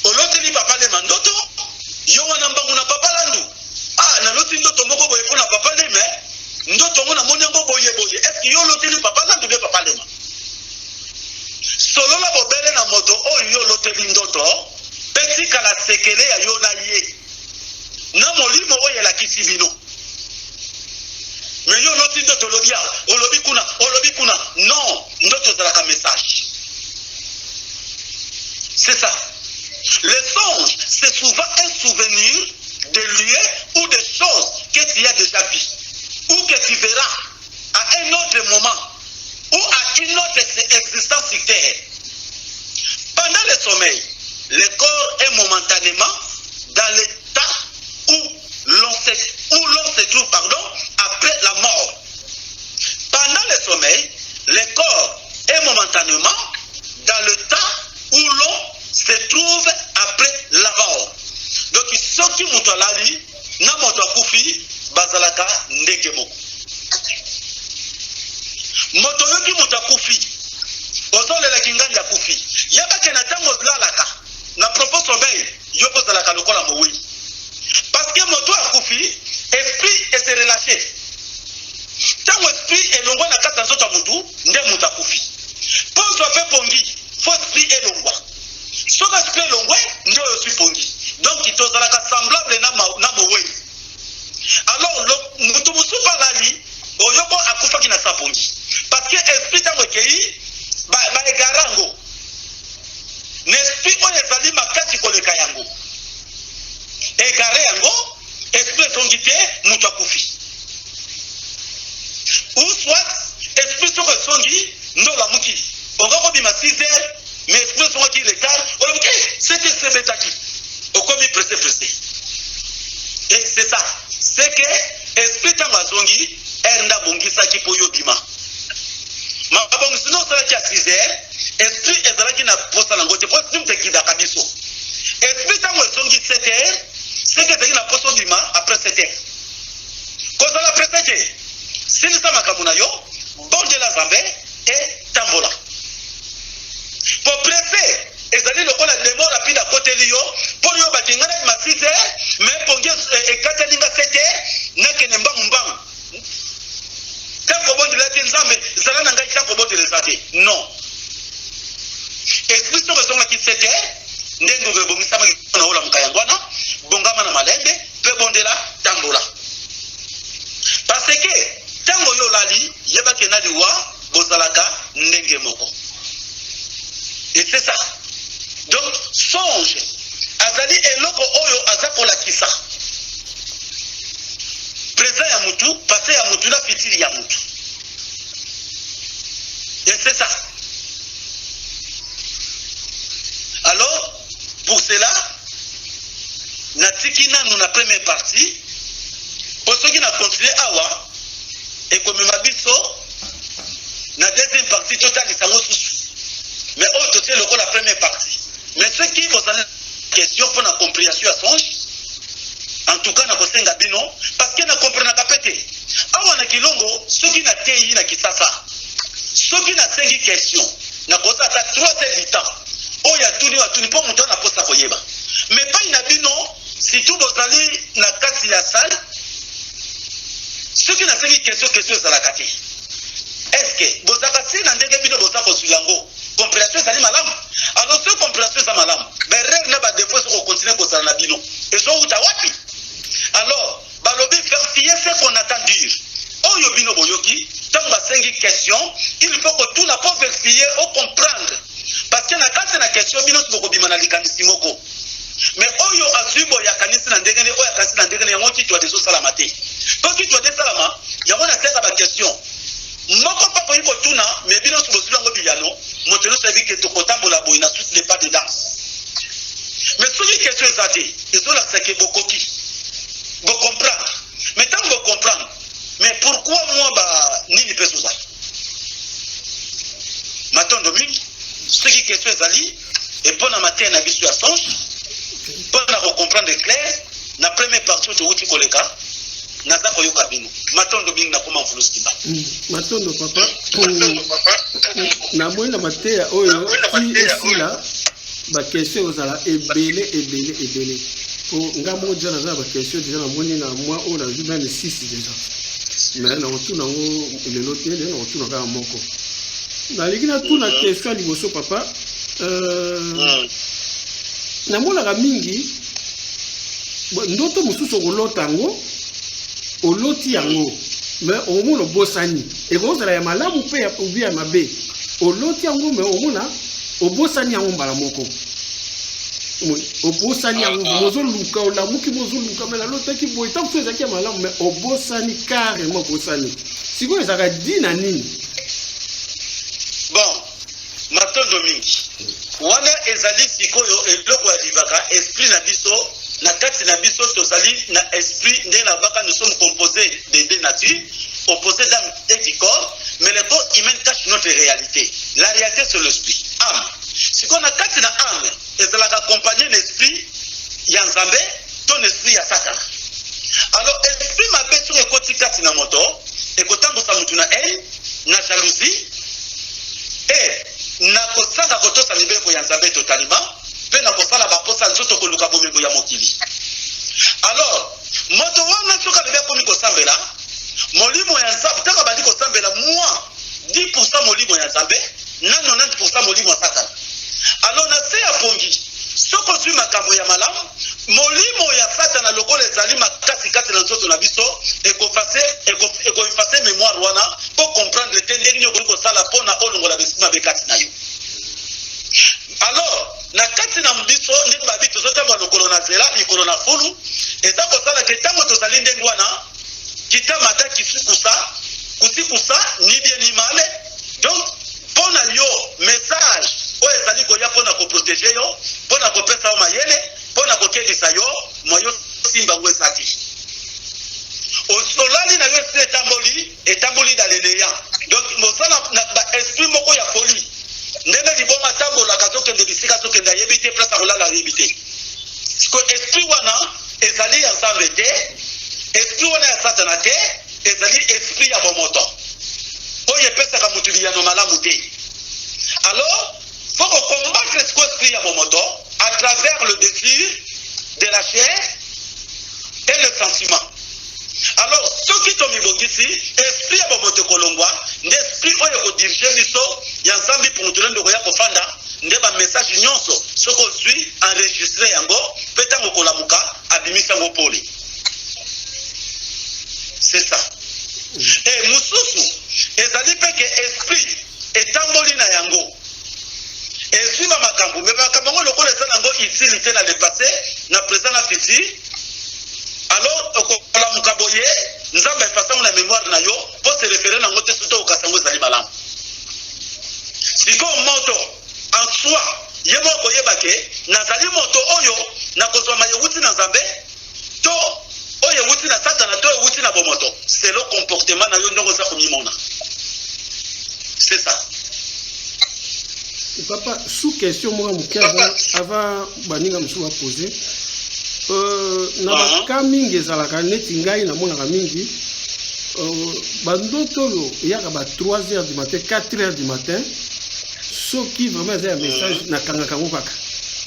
oloteli papa Lema ndoto. Yo wana mbangu na papa Landu. Ah, naloti ndoto moko boye mpo na papa Lema. Eh? Ndoto yango namoni yango boye boye. Est-ce que yo oloteli papa Landu nde papa Lema? Solola bobele na moto oyo yo oloteli ndoto mpe tikala sekele ya yo na ye na molimo oyo elakisi bino. Mais yo oloti ndoto olobi awa, olobi kuna, olobi kuna. Non, ndoto ezalaka message. C'est ça. Le songe, c'est souvent un souvenir de lieux ou de choses que tu as déjà vu ou que tu verras à un autre moment ou à une autre existence sur terre. Pendant le sommeil, le corps est momentanément dans l'état où l'on se, où l'on se trouve pardon, après la mort. Pendant le sommeil, le corps est momentanément dans l'état où l'on se trouve après la mort. Donc soki moto alali na moto akufi bazalaka ndenge moko. Moto oyoki moto akufi, ozolela kingandi akufi, yeba ke na ntango olalaka na profond sommeil, yo mpe ozalaka lokola mowei. Parce que moto akufi, esprit ese relache. Ntango esprit elongwa na kati ya nzoto ya motu, nde moto akufi. Mpo ozwa mpe pongi, fo esprit elongwa. Soki esprit elongwe, nde oyo ozwi pongi. Donc tozalaka semblable na, na mowei. Alors moto mosusu alali, oyoko akufaki na sa pongi. Parce que esprit ntango ekei, ba egara yango. Na esprit oyo ezali makasi koleka yango. Egare yango, esprit ezongi te, moto akufi. Ou soit esprit soko ezongi, nde olamuki. Okoki kobima 6 heures, mais esprit ezongaki retard, olamuki, 7 heures ebetaki. Okomi pressé pressé. Et c'est ça. C'est que esprit ntango azongi, heure nde abongisaki mpo yo bima. Mabongisi nde osalaki ya 6 heures, esprit ezalaki na posa nango te, po esprit moto egidaka biso. Esprit ntango ezongi 7 heures, c'est que ezalaki na posa obima après 7 heures. Kozala pressé te. Silisa makambo na yo, bondela Nzambe e tambola. Po pressé ezali lokola demo rapide akoteli yo mpo yo baki ngai nabima 6 heures, mais pongi ekateli nga 7 heures, nakende mbangu mbangu. Ntango obondela te Nzambe, zala na ngai ntango obondela eza te. Non. Esprit soko ezongaki 7 heures, nde ngonga ebongisamaki na olamuka yango wana, bongama na malembe mpe bondela, tambola. Parce que ntango yo olali, yebake na liwa bozalaka ndenge moko. Et c'est ça. Donc songe azali eloko oyo aza kolakisa présent ya mutu, passé ya mutu na futur ya mutu. Et c'est ça. Alors, pour cela, natiki nanu na première partie, po soki na continue awa, ekomema biso na deuxième partie totalisa yango susu. Mais oyo totie lokola première partie. Mais soki bozali question mpo na compréhension ya songe, en tout cas nakosenga bino, parce que na comprenaka pe te. Awa na Kilongo, soki nateyi na Kisasa, soki nasengi question, nakoza ata 3 heures du temps oyo atuni oyo atuni mpo moto wana aposa koyeba. Mais pai na bino, surtout bozali na kati ya salle, soki nasengi question, question ezalaka te. Est-ce que bozalaka si na ndenge bino boza kozwila yango compréhension ezali malamu? Alors soki compréhension eza malamu, ba erreur na ba défaut soki okontinue kozala na bino ezowuta wapi? Alors balobi vérifier ce qu'on attend dire. Oyo bino boyoki ntango basengi question, il faut kotuna mpo vérifier o comprendre, parce que na kati na question bino nyonso bokobima na likanisi moko. Mais oyo azwi boye akanisi na ndenge nini, oyo akanisi na ndenge nini, yango kitwade ezosalama te. Mpo kitwade esalama, yango nasenga ba question moko mpo akoki kotuna, mais bino nyonso bozwi yango biyano, moto nyonso ayebi ke tokotambola boye na suite de pas de danse. Mais soki question eza te, ezolakisa ke bokoki bocomprendre. Mais ntango bocomprendre, mais pourquoi mwa ba nini mpe ezozala? Matondo mingi. Soki question ezali mpo na mateya na biso ya songe, mpo na kocomprendre clair na première partie oyo towuti koleka, naza koyoka bino. Matondo mingi, nakoma mfulusi Kimba. Matondo papa. Namoni na mateya oyo ti esila, ba question ozala ebele ebele ebele. Po nga moko deja naza na baquestion, deja namoni na mwa oyo nazwi meme 6 deja, mais nakotuna yango lelo te. Lelo nakotuna kaka moko. Nalingi natuna question ya liboso, papa. Namonaka mingi ndoto mosusu, okolota yango, oloti yango, mais omona obosani. Ekozala ya malamu mpe obi ya mabe. Oloti yango, mais omona obosani yango mbala moko, obosani yango. Mozoluka, olamuki, mozoluka, mais nalotaki boye. Ntango mosusu ezalaki ya malamu, mais obosani carrément, obosani. Sikoyo ezalaka di na nini? Bon, matondo mingi. Wana ezali sikoyo eloko arrivaka esprit na biso. Na kati na biso tozali na esprit. Ndenge nabaka, nous sommes composés de deux natures opposées, d'âme et du corps, mais le corps humain cache notre réalité. La réalité, c'est l'esprit, âme. Sikoyo na kati na âme ezalaka accompagné na esprit ya Nzambe to na esprit ya Satana. Alors esprit mabe, soki ekoti kati na moto, ekotambusa motu na haine, na jalousie e na kosanga kotosa mibeko ya Nzambe totalima, mpe na kosala baposa nzoto, koluka bomengo ya mokili. Alors moto wana, soki alobi akomi kosambela, molimo ya Nzambe, ntango abandi kosambela, mwa 10 molimo ya Nzambe na 90 molimo ya Satana. Alors na se ya pongi, soki ozwi makambo ya malamu, molimo ya Satana, lokola ezali makasi kati na nzoto na biso, ekoeffacer mémoire wana mpo comprendre te ndenge nini okoki kosala mpona olongola besimi mabe kati na yo. Alors na kati na biso, ndenge babi tozotambola lokolo na nzela, likolo na fulu, eza kosala ke ntango tozali ndenge wana, kita mata, kisikusa kusikusa, ni bien ni mal. Donc mpo na yo, message oyo ezali koya mpo na koprotéger yo, mpo na kopesa yo mayele, mpo na kokebisa yo, moyo simba yango eza te. Olali na yo, esprit etamboli, etamboli dans le néant. Donc oza na baesprit moko ya folie, ndenge liboma atambolaka, azokende bisika azokende, ayebi te place akolala, ayebi te. Siko esprit wana ezali ya Nzambe te, esprit wana ya Satana te, ezali esprit ya bomoto oyo epesaka motu biyano malamu te. Alors faut kocombattre siko esprit ya bomoto à travers le désir de la chair et le sentiment. Alors soki tomibongisi, esprit ya bomoto ekolongwa, nde esprit oyo ekodiriger biso ya Nzambe mpo motu nde okoya kofanda. Nde bamessage nyonso, soki ozwi, enregistre yango, mpe ntango okolamuka, abimisi yango pole. C'est ça. E mosusu ezali mpe ke esprit etamboli na yango, ezwi bamakambo, mais makambo yango lokola eza nango utile te na le passé, na présent, na futur. Alors okolamuka boye, Nzambe effacer yango na mémoire na yo mpo se référer nango te. Soki okasa yango, ezali malamu. Sikoyo moto en soi, ye moko koyeba ke nazali moto oyo nakozwa maye ewuti na Nzambe to oyo ewuti na Satana to ewuti na bomoto, selon comportement na yo, ndenge oza komimona. C'est ça. Papa, sous question moko moke avant baninga mosusu bapose. Na baka mingi ezalaka neti ngai namonaka mingi bandoto oyo eyaka ba 3 heures du matin, 4 heures du matin. Soki vraiment eza ya message, nakangaka yango kaka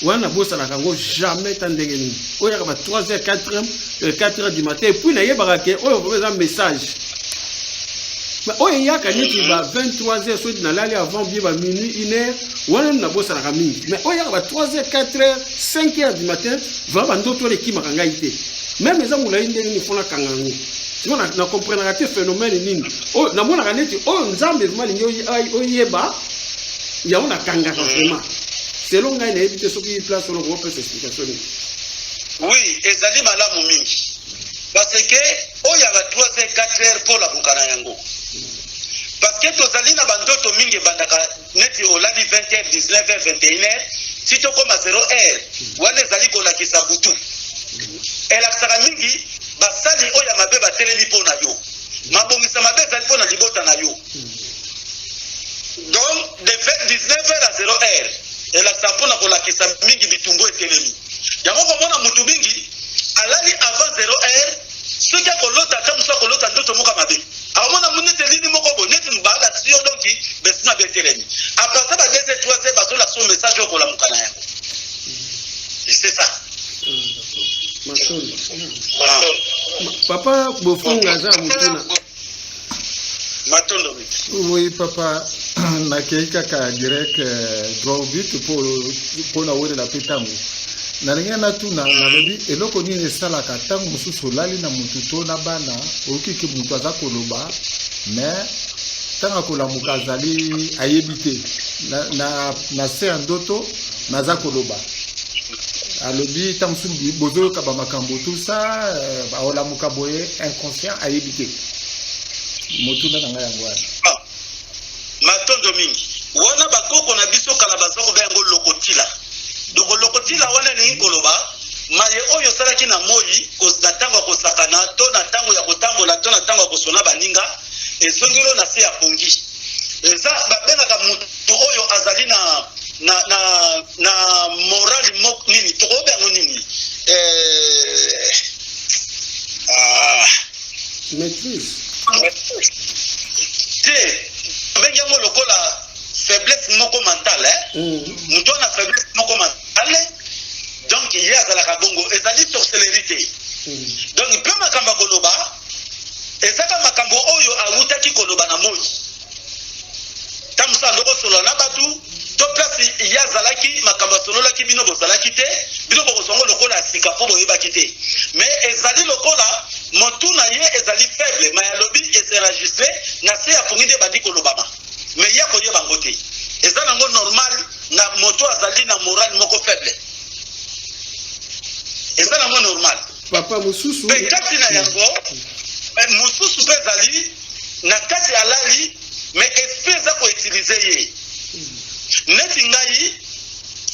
wana, nabosanaka yango jamais. Ta ndenge nini oyo eyaka ba 3 heures, 4 heures, 4 heures du matin, et puis nayebaka ke oyo vraiment eza message. Oyo eyaka neti ba 23 heures, soki nalali avant bien, ba minuit, 1 heure, wana nabosanaka mingi. Mais oyo eyaka ba 3 heures, 4 heures, 5 heures du matin, vraiment bandoto wana ekimaka ngai te. Même eza molai ndenge nini, faut nakanga yango. Siko nacomprenaka te phénomène nini oyo namonaka neti oyo Nzambe vraiment alingi oyeba yango. Nakangaka vraiment selon ngai. Nayebi te soki place wana okopesa explication nini. Oui, ezali malamu mingi, parce que oyo yaka 3 heures, 4 heures, mpo olamuka na yango, parce que tozali na bandoto mingi ebandaka neti olali 20 heures, 19 heures, 21 heures, ti tokóma 0 heure. Wana ezali kolakisa butu, elakisaka mingi basali oyo ya mabe batelemi mpo na yo, mabongisa mabe ezali mpo na libota na yo. Donc de 19 heures à 0 heure elakisaka mpona kolakisa mingi bitumbu etelemi. Yango komona mutu mingi alali avant 0 heure, soki akolota, ata mosu akolota ndoto moko mabe, akomona neti elini moko boye, neti balakisi yo. Donc besi mabe etelemi. À partir ba 2 heures, 3 heures, bazolakisa yo message oyo okolamuka na yango. C'est ça. Matondo. Ah. Papa Bofunga aza motuna. Matondo mingi. Oui, papa, nakei kaka direct droit au but mpo nawelela mpe ntango. Nalingi natuna, nalobi eloko nini esalaka ntango mosusu olali na motu to na bana, oyoki ke moto aza koloba, mais ntango akolamuka azali ayebi te na se ya ndoto naza koloba, alobi ntango mosusu bozoyoka bamakambo tout ça, aolamuka boye inconscient, ayebi te. Motuna na ngai yango wana. Ah, matondo mingi. Wana bakoko na biso kala baza kobenga yango lokotila. Donc lokotila wana elingi koloba maye oyo osalaki na moi na ntango ya kosakana to na ntango ya kotambola to na ntango ya kosona baninga, ezongeli na se ya pongi. Eza babengaka motu oyo azali na morale moko nini, tokobenga yango nini, ah, Maîtrise. Te, tobengi yango lokola faiblesse moko mentale, eh? Moto wana faiblesse moko mentale, donc ye azalaka bongo. Ezali sorcellerie te. Donc mpe makambo ya koloba ezaka makambo oyo awutaki koloba na moi, ntango mosusu ando kosolola na bato to place ye azalaki, makambo asololaki, bino bozalaki te, bino bokozwa yango lokola ya sika mpo boyebaki te. Mais ezali lokola motu na ye ezali faible, mais alobi esenregistre na se ya pongi nde ebandi kolobama, mais ye akoyeba yango te. Eza nango normal na moto azali na morale moko faible, eza nango normal. Papa mosusu. Mpe kati na yango mosusu mpe ezali na kati alali, mais esprit eza koutiliser ye. Neti ngai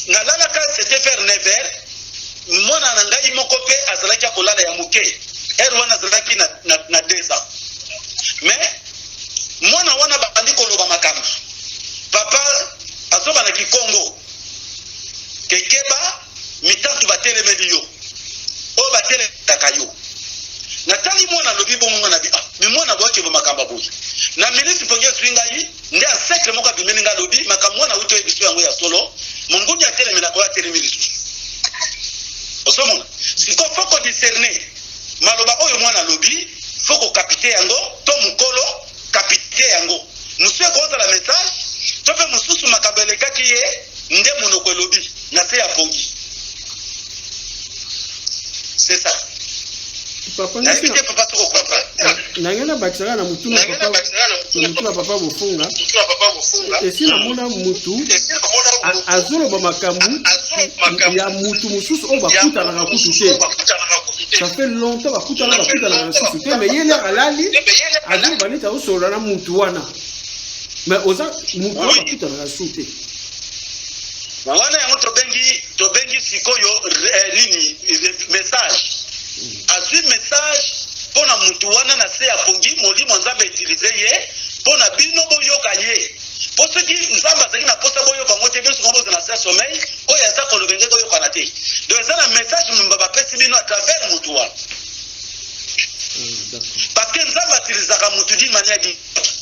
nalalaka, c'était vers 9 heures, mwana na ngai moko mpe azalaki akolala ya moke, heure wana azalaki na 2 ans. Mais mwana wana babandi koloba makambo, papa azoba na kikongo kekeba mitantu batelemeli yo, oyo batelemaka yo. Natali mwana alobi bongo, nga na bi: "Ah, mi mwana boyakeba makambo boye." Na miniti mpongi ezwi ngai nde ancêtre moko abimeli ngai, alobi makambo wana auti oyebi biso yango ya solo, monguni atelemelaka oyo atelemi lisusu. Ozomona siko faut kodiscerner maloba oyo mwana alobi, faut kocapter yango to mokolo capter yango. Mosusu ekozala message to mpe mosusu makambo elekaki ye nde monoko elobi na se ya pongi. C'est ça. Papa. Nayebi te, papa, soko comprendre. Nange nabakisaka na motuna papa, na motuna papa Bofunga. Esi namona mutu azoloba makambo ya mutu mosusu oyo bakutanaka kutu te, ça fait longtemps bakutana, bakutanaka lisusu te, mais ye nde alali azoloba neti azosolola na mutu wana, mais oza mutu oyo bakutanaka lisusu te. Wana yango tobengi sikoyo nini, message. Azwi message mpo na mutu wana na se ya pongi, molimo Nzambe utiliser ye mpo na bino boyoka ye, mpo soki Nzambe azalaki na mposa boyoka yango te, biso bozala na se ya sommeil, oyo aza koloba ndenge boyokana te. Donc eza na message momba bapesi bino à travers mutu wana, parce que Nzambe atilisaka mutu d'une manière différente.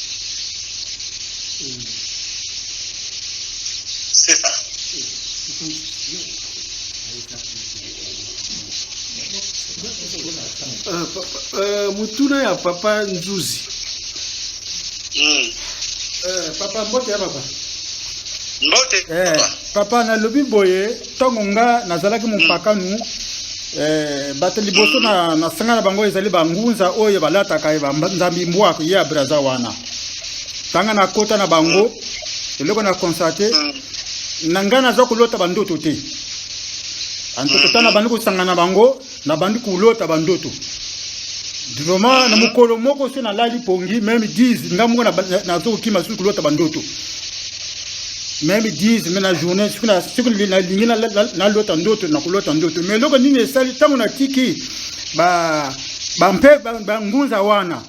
C'est ça. Motuna ya papa Nzuzi. Papa, mbote ya papa. Mbote. Papa, papa, nalobi boye, ntango nga nazalaki mopakanu, bato liboso na nasanga na bango ezali bangunza oyo balataka banzambi mbwako ye ya Braza wana. Ntanga nakota na bango, eloko na constater, na ngai naza kolota bandoto te. Antuka ntango nabandi kosanga na bango, nabandi kolota bandoto vraiment. Na mokolo moko so nalali pongi même 10, nga moko nazo kokima soki kolota bandoto même 10, mais na journée soki nalingi nalota ndoto, nakolota ndoto. Mais eloko nini esali ntango natiki bampe bangunza wana,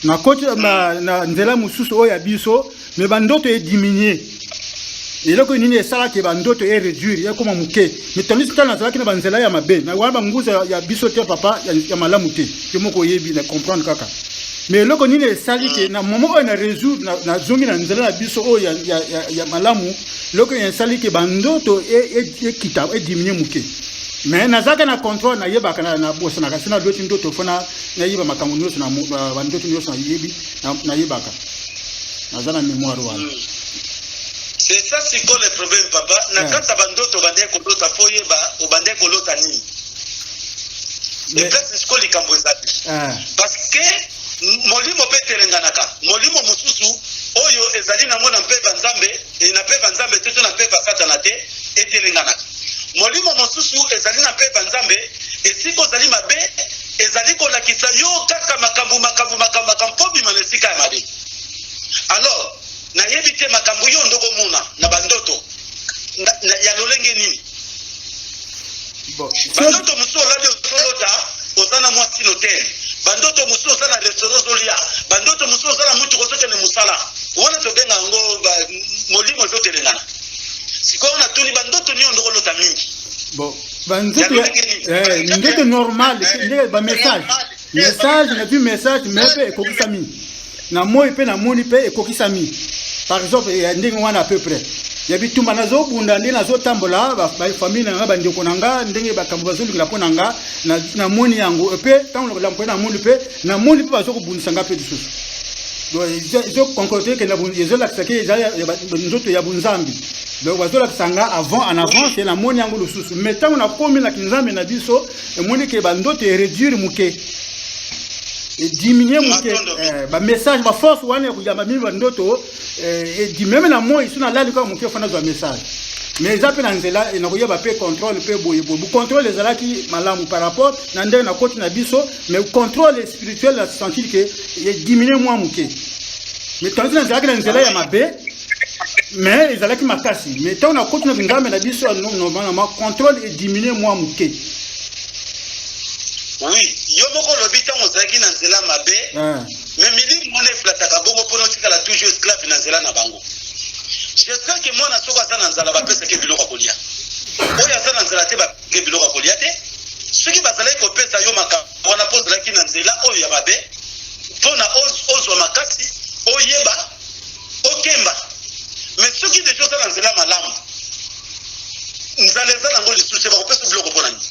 nakoti na nzela mosusu oyo ya biso, mais bandoto ediminuer? Eloko nini esalaki bandoto eréduire, ekoma moke, mais tandis ntango nazalaki na banzela ya mabe wana, banguza ya biso te, papa, ya malamu te, yo moko oyebi na comprendre kaka. Mais eloko nini esali ke na moment oyo na résoudre, nazongi na nzela na biso oyo ya malamu, eloko nini esali ke bandoto ekita, ediminue moke? Mais nazalaka na contrôle, nayebaka, nabosanaka. So naloti ndoto, fo nayeba makambo nyonso, bandoto nyonso nayebi, nayebaka, naza na mémoire wana. C'est ça sikoyo le problème, papa. Na kati ya bandoto obandeki kolota, fo oyeba obandeki kolota nini. Eplace sikoyo likambo ezali, parce que molimo mpe etelenganaka. Molimo mosusu oyo ezali nango na mpeva Nzambe, na mpeva Nzambe te to na mpeva Satana te, etelenganaka. Molimo mosusu ezali na mpeva Nzambe, esika ozali mabe, ezali kolakisa yo kaka makambo, makambo, makambo, makambo mpo bima na esika ya mabe. Alors nayebi te makambo yo ndokomona na bandoto ya lolenge nini. Bandoto mosusu olali, ozolota oza na mwasi na hotel. Bandoto mosusu oza na restaurant ozolia. Bandoto mosusu oza na mutuka ozokende mosala. Wana tobenga yango molimo ezotelengana. Sikoyo natuni, bandoto nini ndokolota mingi? Bon, banzoto, ndoto normal, ndenge bamessage, message nazwi, message mais mpe ekokisami na moi, mpe namoni mpe ekokisami. Par exemple ya ndenge wana, à peu près ya bitumba nazobunda, nde nazotambola, bafamille na nga, bandeko na nga, ndenge bakambo bazolingela mpo na nga, namoni yango. Mpe ntango mpe namoni, mpe namoni mpe bazokobundisa nga mpe lisusu. Donc ezoconcorde ke ezolakisa ke eza nzoto ya bunzambi. Donc bazolakisa nga avant, en avance, namoni yango lisusu. Mais ntango nakomi na kinzambe na biso, emoni ke bandoto eréduire moke, ediminue moke. Bamessage, baforce wana ya koyamba mingi bandoto edimeme na moi. So nalali kaka moke, fo nazwa message. Mais eza mpe na nzela nakoyeba mpe contrôle mpe boye boye. Contrôle ezalaki malamu par rapport na ndenge nakoti na biso, mais contrôle spirituel na sentir ke ediminue mwa moke. Mais tandis nazalaki na nzela ya mabe, mais ezalaki makasi. Mais ntango nakoti na ngambe na biso, normalement contrôle ediminue mwa moke. Oui, yo moko olobi ntango ozalaki na nzela mabe. Mais milimo wana eflataka bongo mpona otikala toujours esclave na nzela na bango. J'espère ke mwana soki aza na nzala, bapesaki biloko ya kolia. Oyo aza na nzala te, bapesaki biloko ya kolia te. Soki bazalaki kopesa yo makambo wana mpo ozalaki na nzela oyo ya mabe, mpona ozwa makasi, oyeba, okemba. Mais soki deja oza na nzela malamu, nzala eza nango lisusu te, bakopesa biloko mpona nini?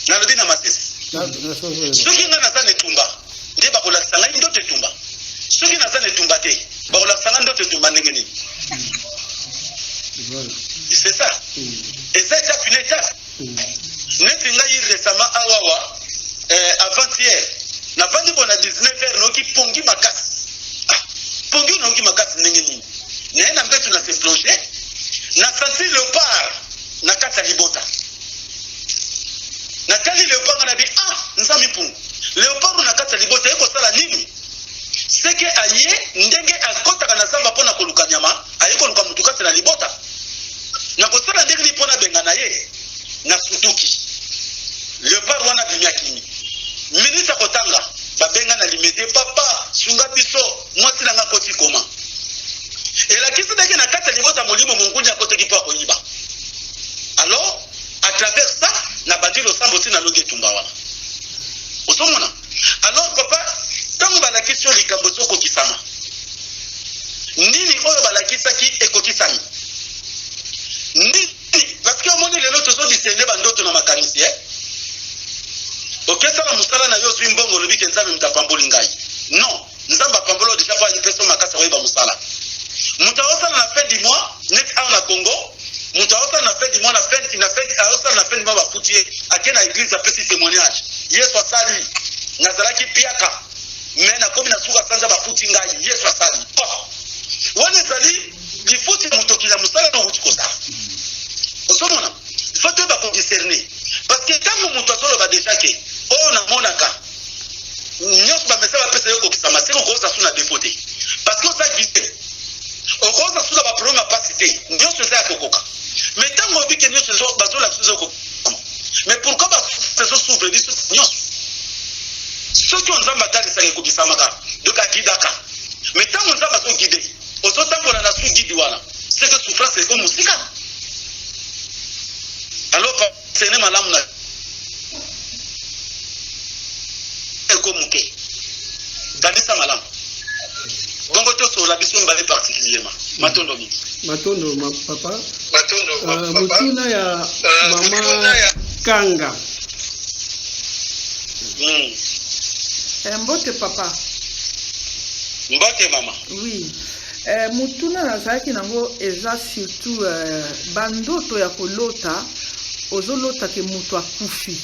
Nalobi na masese. Soki ngai naza na etumba, nde bakolakisa ngai ndoto etumba. Soki naza na etumba te, bakolakisa ngai ndoto etumba ndenge nini? C'est ça, eza étape, une étape. Neti ngai récemment awawa, avant-hier, navandi bo na 19 heures, nayoki pongi makasi. Ah, pongi oyo nayoki makasi ndenge nini? Naye na mbeto, na se plonger, na sentir léopard na kati ya libota. Natali léopard nga na bi: "Ah, Nzambe mpungu, léopard na kati ya libota ye kosala nini?" Seke aye ndenge akɔtaka na zamba mpo na koluka nyama, aye koluka motu kati na libota. Nakosala ndenge nini mpo nabenga na ye? Nasutuki, léopard wana abimi, akimi. Minute akotanga, babenga na Limete: "Papa, sunga biso, mwasi na nga akoti koma." Elakisi ndenge na kati ya libota molimo monguni akotaki mpo akoyiba. Alors à travers ça, nabandi losambo ntina nalongi etumba wana. Ozomona? Alors papa, ntango balakisi yo likambo, ezokokisama. Nini oyo balakisaki ekokisami nini? Parce que omoni, lelo tozodiscerne bandoto na makanisi. Okesala mosala na yo, ozwi mbongo, olobi ke Nzambe moto apamboli ngai. Non, Nzambe apamboli oyo deja, po ayipesa makasi akoyeba mosala. Moto aosala na fin du mois, neti awa na Congo, moto aosala na fin du mois, na fin aosala na fin du mois, bafuti ye, ake na église, apesi témoignage: "Yesu asali, nazalaki piaka, mais nakomi na suka sanza, bafuti ngai, Yesu asali." Oh, wana ezali lifuti ya motoki na mosala na okuti kosala. Ozomona, faut toyeba kodiscerne, parce que ntango moto azoloba deja ke oyo namonaka nyonso, bamesa bapesa yo kokisama, seke okoza su na défaut te, parce que oza guide, okoza su na baproblème ya pasi te, nyonso eza ya kokoka. Mais ntango oyebi ke nyonso bazolakisa eza kokokama, mais pourquoi ezos'ouvre biso nyonso? Soki oyo Nzambe atalisaka ekokisamaka, donc aguidaka. Mais ntango Nzambe azoguide, ozotambola na su guide wana, seke souffrance eko mosika. Alors sene malamu na eko moke, kanisa malamu. Bon. Bongo tosolola biso mibale particulièrement. Matondo mingi. Matondo ma papa. Matondo ma papa. Motuna ya mama Kanga. Mbote papa. Mbote mama. Oui. Motuna nazalaki nango eza surtout bandoto ya kolota, ozolota ke moto akufi,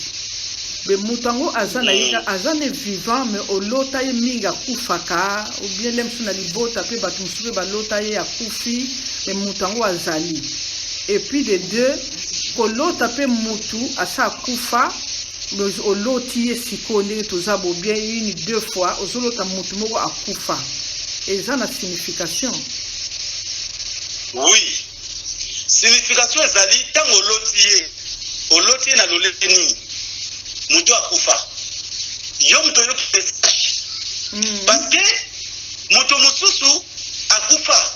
me moto yango aza na ye, aza ne vivant, me olota ye mingi akufaka, ou bien le mosusu na libota mpe bato mosusu mpe balota ye akufi, me moto yango azali. Et puis de deux, kolota mpe mutu asa akufa, mais oloti ye sikoyo ndenge toza bo bien, une deux fois ozolota mutu moko akufa, eza na signification? Oui, signification ezali. Ntango oloti ye, oloti ye na lolenge nini? Moto akufa, yo moto oyoki message, parce que moto mosusu akufa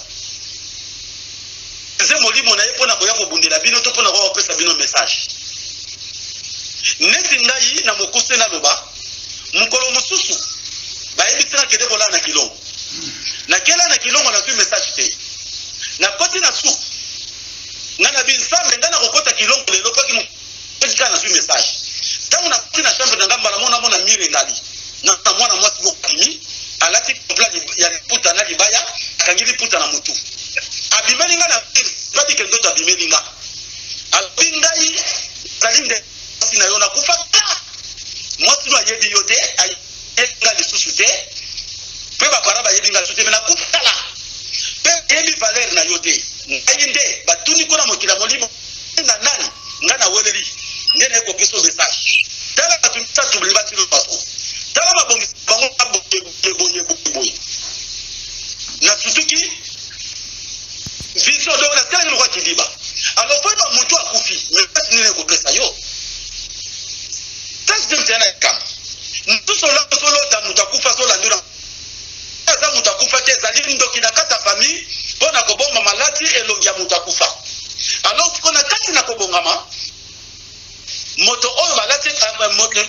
eze molimo na ye mpona koya kobundela bino to mpona koya kopesa bino message. Neti ngai na mokuse naloba, mokolo mosusu bayebisi nga kende kolala na Kilongo. Nakela na Kilongo, nazwi message te. Nakoti na suku, ngai na bi Nzambe, ngai nakokota Kilongo lelo mpoki kaka nazwi message. Ntango nakoti na chambre na ngai, mbala mona mona mire ngali na mwana mwasi moko abimi, alati complet ya liputa na libaya, akangi liputa na motu, abimeli ngai na babike ndoto. Abimeli nga, alobi: "Ngai ezali nde mwasi na yo, nakufa ta." Mwasi no ayebi yo te, ayebi nga lisusu te, mpe baparents bayebi nga lisusu te, me nakufa kala, mpe ayebi valeur na yo te. Ngai nde batuni kuna mokili ya molimo na nani ngai naweleli nde naye kopesa message. Tala bato misato batili baso, tala mabongisi bango boye boye boye boye. Nasutuki vision, donc nasalaki lokwa kidiba. Alors po yeba motu akufi, message nini ekopesa yo? Tâche de na likambo mosusu, ozolota moto akufa, azolandela, aza moto akufa te, ezali ndoki na kati ya famille mpo na kobomba malati elongi ya moto akufa. Alors siko na kati na kobongama moto oyo balati,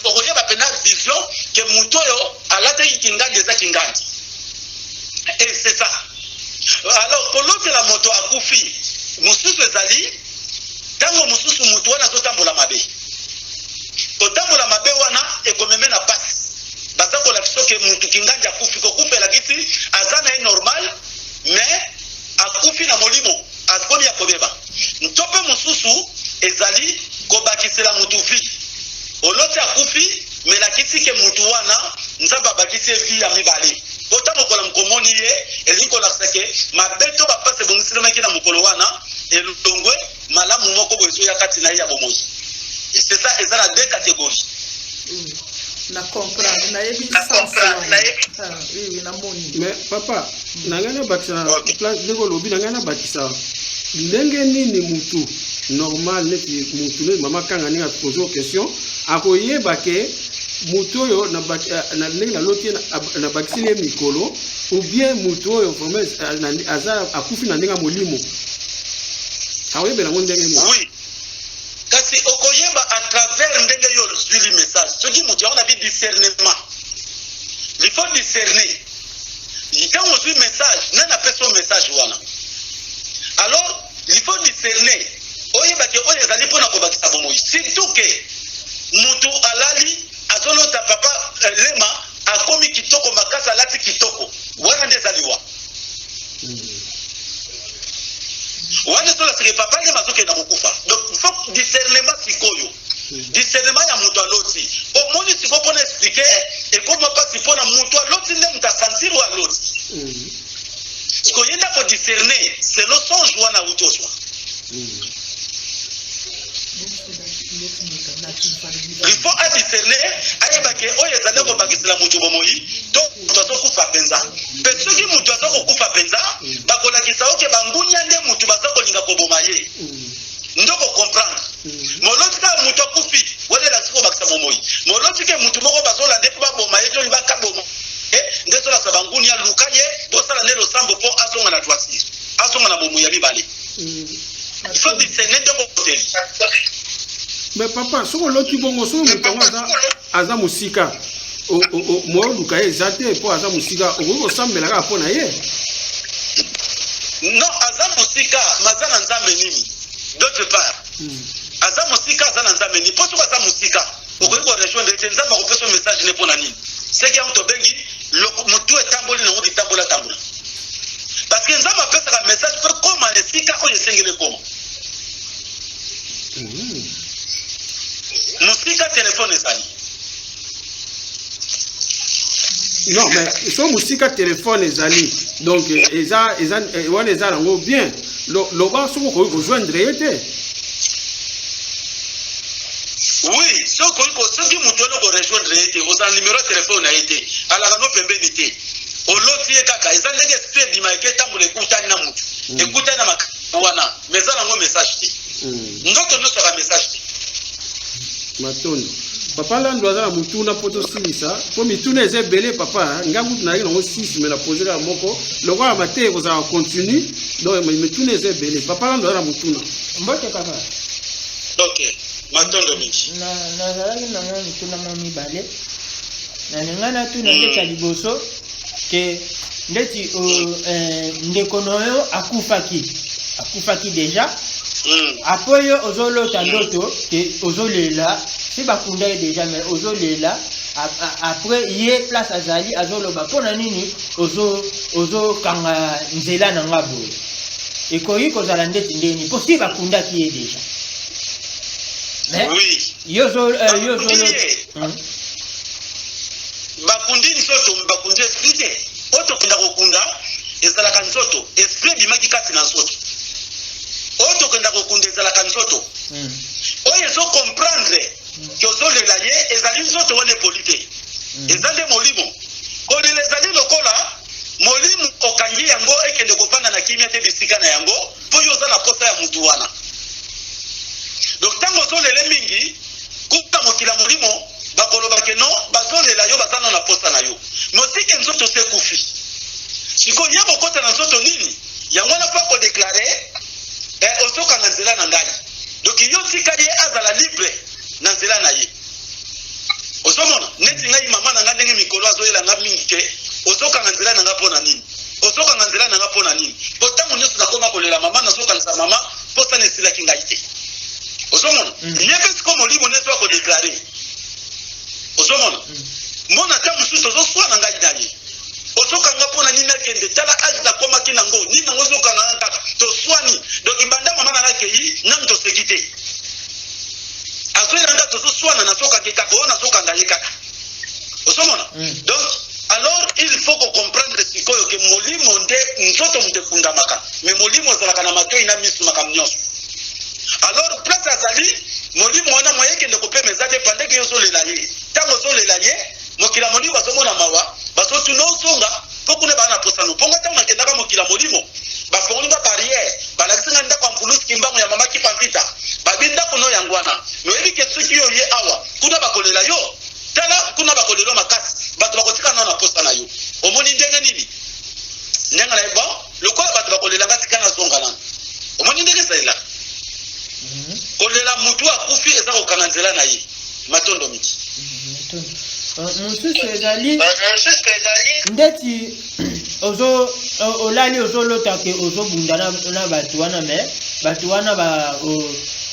okoyeba mpena vision ke moto oyo alataki kingandi eza kingandi, et c'est ça. Alors kolotela moto akufi mosusu ezali ntango mosusu moto wana azotambola mabe. Kotambola mabe wana ekomeme na pasi. Baza kolakisa ke mutu kingandi akufi. Kokufa elakisi aza na ye normal, mais akufi na molimo, akomi ya kobeba. Nto mpe mosusu ezali kobakisela mutu vie. Oloti akufi, me elakisi ke mutu wana Nzambe abakisi ye vie ya mibale, po ntango kola mokomoni ye, elingi kolakisa ke mabe to bapasi ebongisilemaki na mokolo wana elongwe, malamu moko boye ezoya kati na ye ya bomoi. C'est ça, eza na deux catégories. Na comprendre, nayebi sens wana. Ah, oui, namoni. Mais papa, na ngai nabakisa place ndenge olobi, na ngai nabakisa ndenge nini mutu normal, neti mutu neti mama Kanga, ndenge apose question, akoyeba ke mutu oyo na ndenge naloti ye, nabakiseli ye mikolo, ou bien mutu oyo vraiment aza akufi na ndenge ya molimo, akoyebela yango ndenge nini? Oui, kasi okoyeba à travers ndenge yo ozwili message. Soki moto yango na bi discernement, il faut discerner ntango ozwi message, nani apesi yo message wana. Alors il faut discerner, oyeba ke oyo ezali mpona kobakisa bomoi, surtout ke motu alali, azolota papa Lema akomi kitoko makasi, alati kitoko, wana nde ezali wa wana ezolaseke papa Lema azokenda kokufa. Donc il faut discernement. Sikoyo discernement ya moto aloti, omoni sikoyo mpona expliquer ekoma mpasi, mpona moto aloti nde moto asentir oyo aloti. Sikoyo ye nde akodiscerne selon songe wana awuti ozwa. Il faut adiscerne, ayeba ke oyo ezali kobakisela moto bomoi to moto azokufa mpenza. Mpe soki moto aza kokufa mpenza, bakolakisa oke bangunia nde moto baza kolinga koboma ye, nde kocomprendre. Moloti kaka moto akufi, wana elakisi kobakisa bomoi. Moloti ke motu moko bazolanda mpo baboma ye to bakaboma ye, nde ezolakisa bangunia, luka ye, bosala nde losambo mpo azonga na droiture, azonga na bomoi ya mibale. Il faut discerner nde koteli. Mais papa, soki oloti bongo, soki moto yango aza mosika, moyo oluka ye eza te mpo aza mosika, okoki kosambela kaka mpo na ye? Non, aza mosika, mais aza na Nzambe nini? D'autre part, aza mosika, aza na Nzambe nini? Mpo soki aza mosika, okoki korejoindre te. Nzambe akopesa yo message ne mpo na nini? Seki yango tobengi motu etamboli nango bitambola tambola, parce que Nzambe apesaka message mpo ekoma na esika oyo esengeli ekoma. Mosika, telefone ezali. Non, mais so mosika, telefone ezali, donc eza wana eza nango bien. Loba soki okoki kojoindre ye te. Oui, soki moto wana okorejoindre ye te, ozala numero ya telefone na ye te, alaka no pembeni te, oloti ye kaka, eza ndenge esprit ebima, eke etambola, ekutani na motu, ekutani na makambo wana, mais eza nango message te. Ndoto nyonso aka message te. Matondo, papa Lando. Aza na mutuna mpo tosilisa, mpo mituna eza ebele. Papa, nga kutu nayaki nango 6, mais napose kaka moko. Lokola mateya ekozala continu, donc mituna eza ebele. Papa Lando aza na mutuna. Mbote, papa. Ok, matondo mingi. Nazalaki na mwa mituna mwa mibale. Nalinga natuna ndeti ya liboso ke ndeti ndeko na yo akufaki déjà. Après, yo ozolota ndoto ke ozolela, si bakunda ye déjà, mais ozolela. Après, ye place azali azoloba: "Mpo na nini ozokanga nzela na nga boye?" Ekoki kozala ndeti ndeni, mpo si bakundaki ye déjà, mais yo Bakundi ozolo ye. Bakundi nzoto, bakundi esprit te. Oyo tokenda kokunda ezalaka nzoto, esprit ebimaki kati na nzoto. Oyo tokenda kokunda ezalaka nzoto. Oyo ezocomprendre ke ozolela ye, ezali nzoto wana epoli te, eza nde molimo. Kolela ezali lokola molimo okangi yango, ekende kovanda na kimia te bisika na yango, mpo yo oza na posa ya mutu wana. Donc ntango ozolela mingi kuta mokili ya molimo, bakoloba ke non, bazolela yo, baza na posa na yo. Mosike nzoto se ekufi, sikoyo ye bokota na nzoto nini? Yango wana mpo akodéclarer ozokanga nzela na ngai. Donc yo tika ye azala libre na nzela na ye. Ozomona neti ngai, mama na ngai, ndenge mikolo azoyela nga mingi ke ozokanga nzela na nga mpo na nini? Ozokanga nzela na nga mpo na nini? Po ntango nyonso nakoma kolela mama, nazokanisa mama, mposana esilaki ngai te. Ozomona, ye mpe sikoyo molimo nde ezo akodéclarer. Ozomona, mona ata mosusu ozoswana ngai na ye: "Ozokanga mpo na nini? Nakende, tala âge nakomaki nango, nini nango ozokanga nga kaka?" Toswani. Donc banda mama na nga akei, nanu toseki te. Azoyela nga, tozoswana, nazokanga ye kaka, oyo nazokanga ye kaka. Ozomona? Donc alors il faut kocomprendre sikoyo ke molimo nde nzoto moto ekundamaka, mais molimo ezalaka na matoi na misu, makambo nyonso. Alors place azali molimo wana, moye ekende kopema eza te pandeke yo ozolela ye. Ntango ozolela ye, mokili ya molimo bazomona mawa, bazotuna ozonga, mpo kuna baa na posano. Mponga ntango nakendaka mokili ya molimo, bafongoli nga barrière, balakisi nga ndako ya mpulusi Kimbangu ya mama Kipamvita. Babi: "Ndako no yango wana, me oyebi ke soki yo ye awa, kuna bakolela yo. Tala kuna bakolela yo makasi, bato bakotika nano na posa na yo." Omoni ndenge nini? Ndenge na ye, bon, lokola bato bakolela nga, tika nazonga nano. Omoni ndenge ezalelaka? Kolela mutu akufi eza kokanga nzela na ye. Matondo miki. Mosusu ezali ndeti ozo olali, ozolota ke ozobunda na bato wana, mais bato wana ba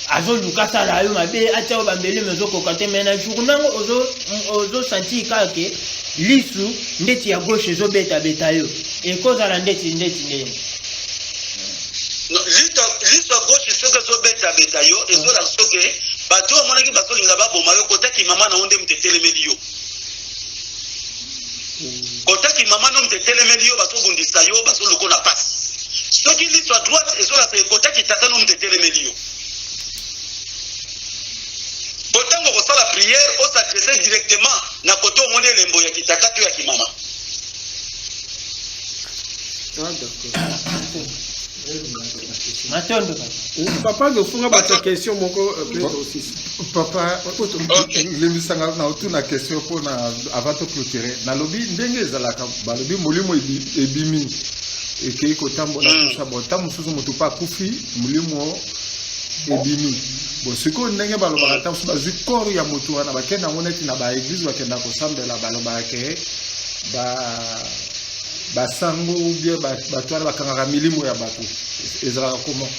azoluka asala yo mabe, atia yo bambeli, mais ozokoka te. Mais na jour nango ozosentir kaka ke lisu ndeti ya gauche ezobetabeta yo. Ekozala ndeti ndenge? Liso ya gauche soki ezobetabeta yo, ezolaka soki bato oyo omonaki bazolinga baboma yo, kotaki mama na yo nde moto etelemeli yo, kotaki mama no moto etelemeli yo, bazobundisa yo, bazoluka na pasi. Soki liso ya droite ezolasa, ekotaki tata no moto etelemeli yo. Po ntango okosala prière, os'adresse directement na kote omoni elembo ya kitata to ya kimama. Ah, d'accord. Matondo. Papa, nofunga bato question moko peut-être aussi. Papa, limbisanga na otuna question mpona avant toclôturer. Nalobi ndenge ezalaka, balobi molimo ebimi, ekei kotambola, tusa. Bon, ntango mosusu moto mpe akufi, molimo ebimi. Bon, sikoyo ndenge balobaka, ntango mosusu bazwi corps ya motu wana, bakende yango neti na baéglise, bakenda kosambela, balobaka ke ba Basango ou bien bato wana bakangaka milimo ya bato, ezalaka comment?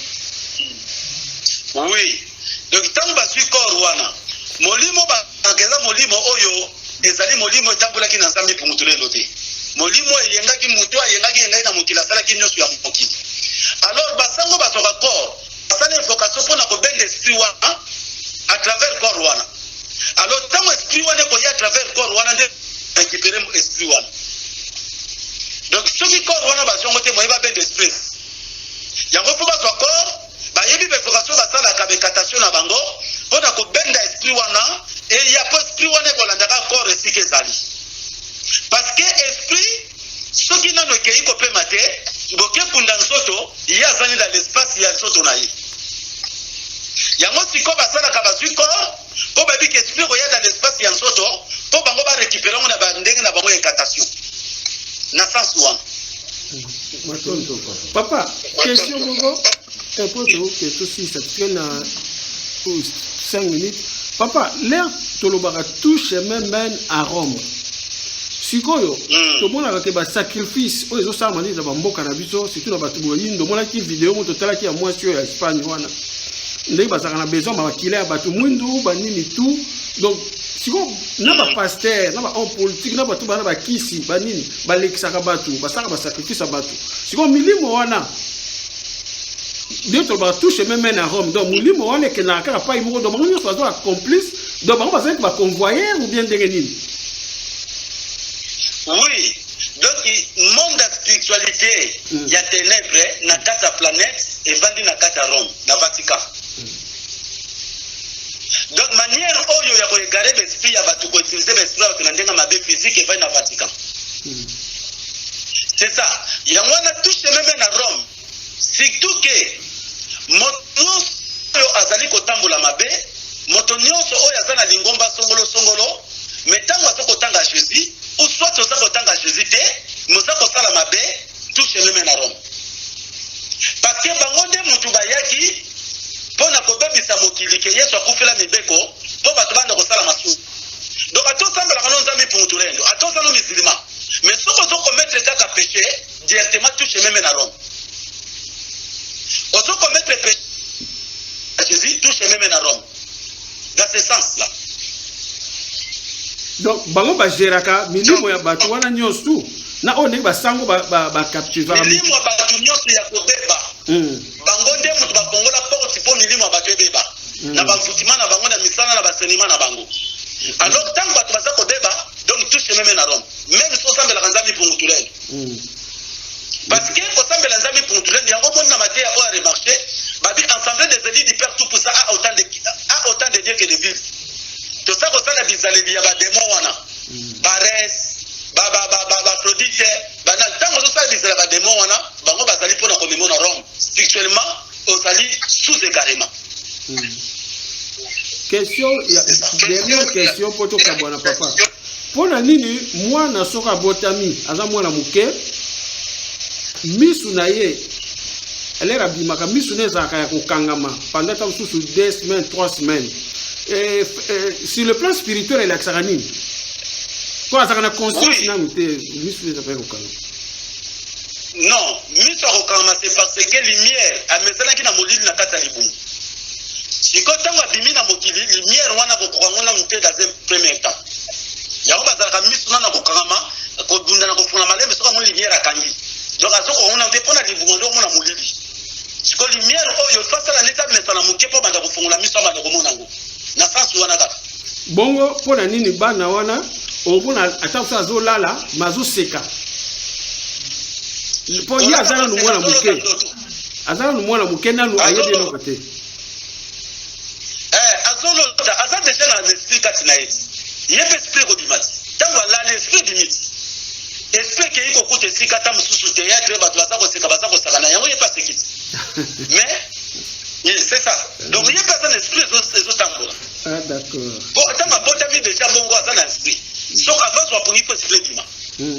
Oui, donc ntango bazwi corps wana, molimo bakanga eza molimo oyo ezali molimo etambolaki na Nzambe mpungutu lelo te. Molimo eyengaki moto, ayengaki yengaki na mokili, asalaki nyonso ya mokili. Alors basango bazwaka corps, basala invocation mpona kobenda esprit wana à travers corps wana. Alors ntango esprit wana ekoya à travers corps wana, nde récupérer esprit wana. Donc soki corps wana bazwi yango te, moye babenda esprit yango, mpo bazwa corps, bayebi bainvocation basalaka, baincantation na bango mpona kobenda esprit wana eya, mpo esprit wana ekolandaka corps esika ezali, parce que esprit soki nano ekei kopema te, bokekunda nzoto, ye azali dans l'espace ya nzoto na ye. Yango sikoyo basalaka, bazwi corps mpo bayebi ke esprit koya dans l'espace ya nzoto, mpo bango barécupérer yango na bandenge na bango ya incantation, na sens wana. Matondo papa. Question moko mpo toke tosilisa tike na 5 minutes. Papa, l'heure tolobaka tout chemin mène à Rome, sikoyo tomonaka ke basacrifice oyo ezosalama nini na bamboka na biso, surtout na bato boyindo. Omonaki video mo totalaki ya mwasi oyo ya Espagne wana, ndenge bazalaka na besoin bamakila ya bato mwindu, banini, tout. Donc sikoyo na bapasteur, na bahomme politique, na bato bana bakisi, banini, balekisaka bato, basalaka basacrifice ya bato. Sikoyo milimo wana nde tolobaka tout chemin mène à Rome. Donc molimo wana ekendaka kaka pai moko. Donc bango nyonso baza bacomplice, donc bango bazalaki baconvoyeur ou bien ndenge nini? Oui, donc monde ya spiritualité ya ténèbre na kati ya planète evandi na kati ya Rome, na Vatican. Donc manière oyo ya koégarer baesprit ya bato, koutiliser baesprit ya bato na ndenge mabe physique, evandi na Vatican. C'est ça, yango wana tout chemin mène na Rome. Surtout ke moto nyonso oyo azali kotambola mabe, moto nyonso oyo aza na lingomba songolo songolo, mais ntango aza kotanga Jésus ou soit oza kotanga Jésus te, mais oza kosala mabe, tout chemin mène na Rome, parce que bango nde mutu bayaki mpo na kobebisa mokili, ke Yesu akufela mibeko mpo bato banda kosala masumu. Donc ata osambelaka no Nzambe mpungu lendo, ata oza no musulman, mais soki ozokommettre kaka péché, directement tout chemin mène na Rome. Ozokommettre péché à Jésus, tout chemin mène à Rome, dans ce sens là. Donc bango bagéraka milimo ya bato wana nyonso tu na oyo ndenge basango bacapturaka? Milimo ya bato nyonso ya kobeba, bango nde moto bafongola porte mpo milimo ya bato ebeba na bamfutima na bango, na misala na basenima na bango. Alors ntango bato baza kobeba, donc tout chemin mène à Rome, même so osambelaka Nzambe mpungu tulendo, parce que kosambela Nzambe mpungu tulendo, yango omoni na mateya oyo aremarché babi assemblée des élus du Père tout puissant a autant de dieu que de villes. Toza kosala bizaleli ya badémon wana, bares, baAphrodite, bana. Ntango ozosala bizala ya badémon wana, bango bazali mpona komema na Rome. Spirituellement ozali sous égarement. Question ya dernière question mpo tokabwana. Papa, mpo na nini mwana soki abotami, aza mwana moke, misu na ye, elere abimaka, misu na ezalaka ya kokangama pendant ta mosusu 2 semaines, 3 semaines? Sur le plan spirituel elakisaka nini? Po azalaka na conscience nanu te, misu na ezalaka ya kokangama. Non, miso ya kokangama, c'est parce que lumière amesanaki na molili na kati ya libumu. Sikoyo ntango abimi na mokili, lumière wana kokoka ngo nanu te dans un premier temps. Yango bazalaka miso nanu kokangama, kobunda na kofunga malembe. Soki amoni lumière, akangi. Donc azokoka ngo nanu te mpo na libumu azokomona molili. Sikoyo lumière oyo fasala neti amesana moke mpo banda kofungola miso, abanda komona yango, na sens wana kaka. Bongo mpo na nini bana wana omona ata mosusu azolala ma azoseka? Mpo ye aza nanu mwana moke, aza nanu mwana moke, nanu ayebi eloko te. Azolota, aza deja na esprit kati na ye. Ye mpe esprit ekobima ti ntango alali, esprit ebimi ti esprit ekei kokuta esika ata mosusu théâtre, bato baza koseka, baza kosaka na yango, ye mpe aseki ti. Mais c'est ça, donc ye mpe aza na esprit ezotambola. Ah, d'accord. Po ntango abotami deja bongo, aza na esprit. Soki avazwa pongi mpo esprit ebima,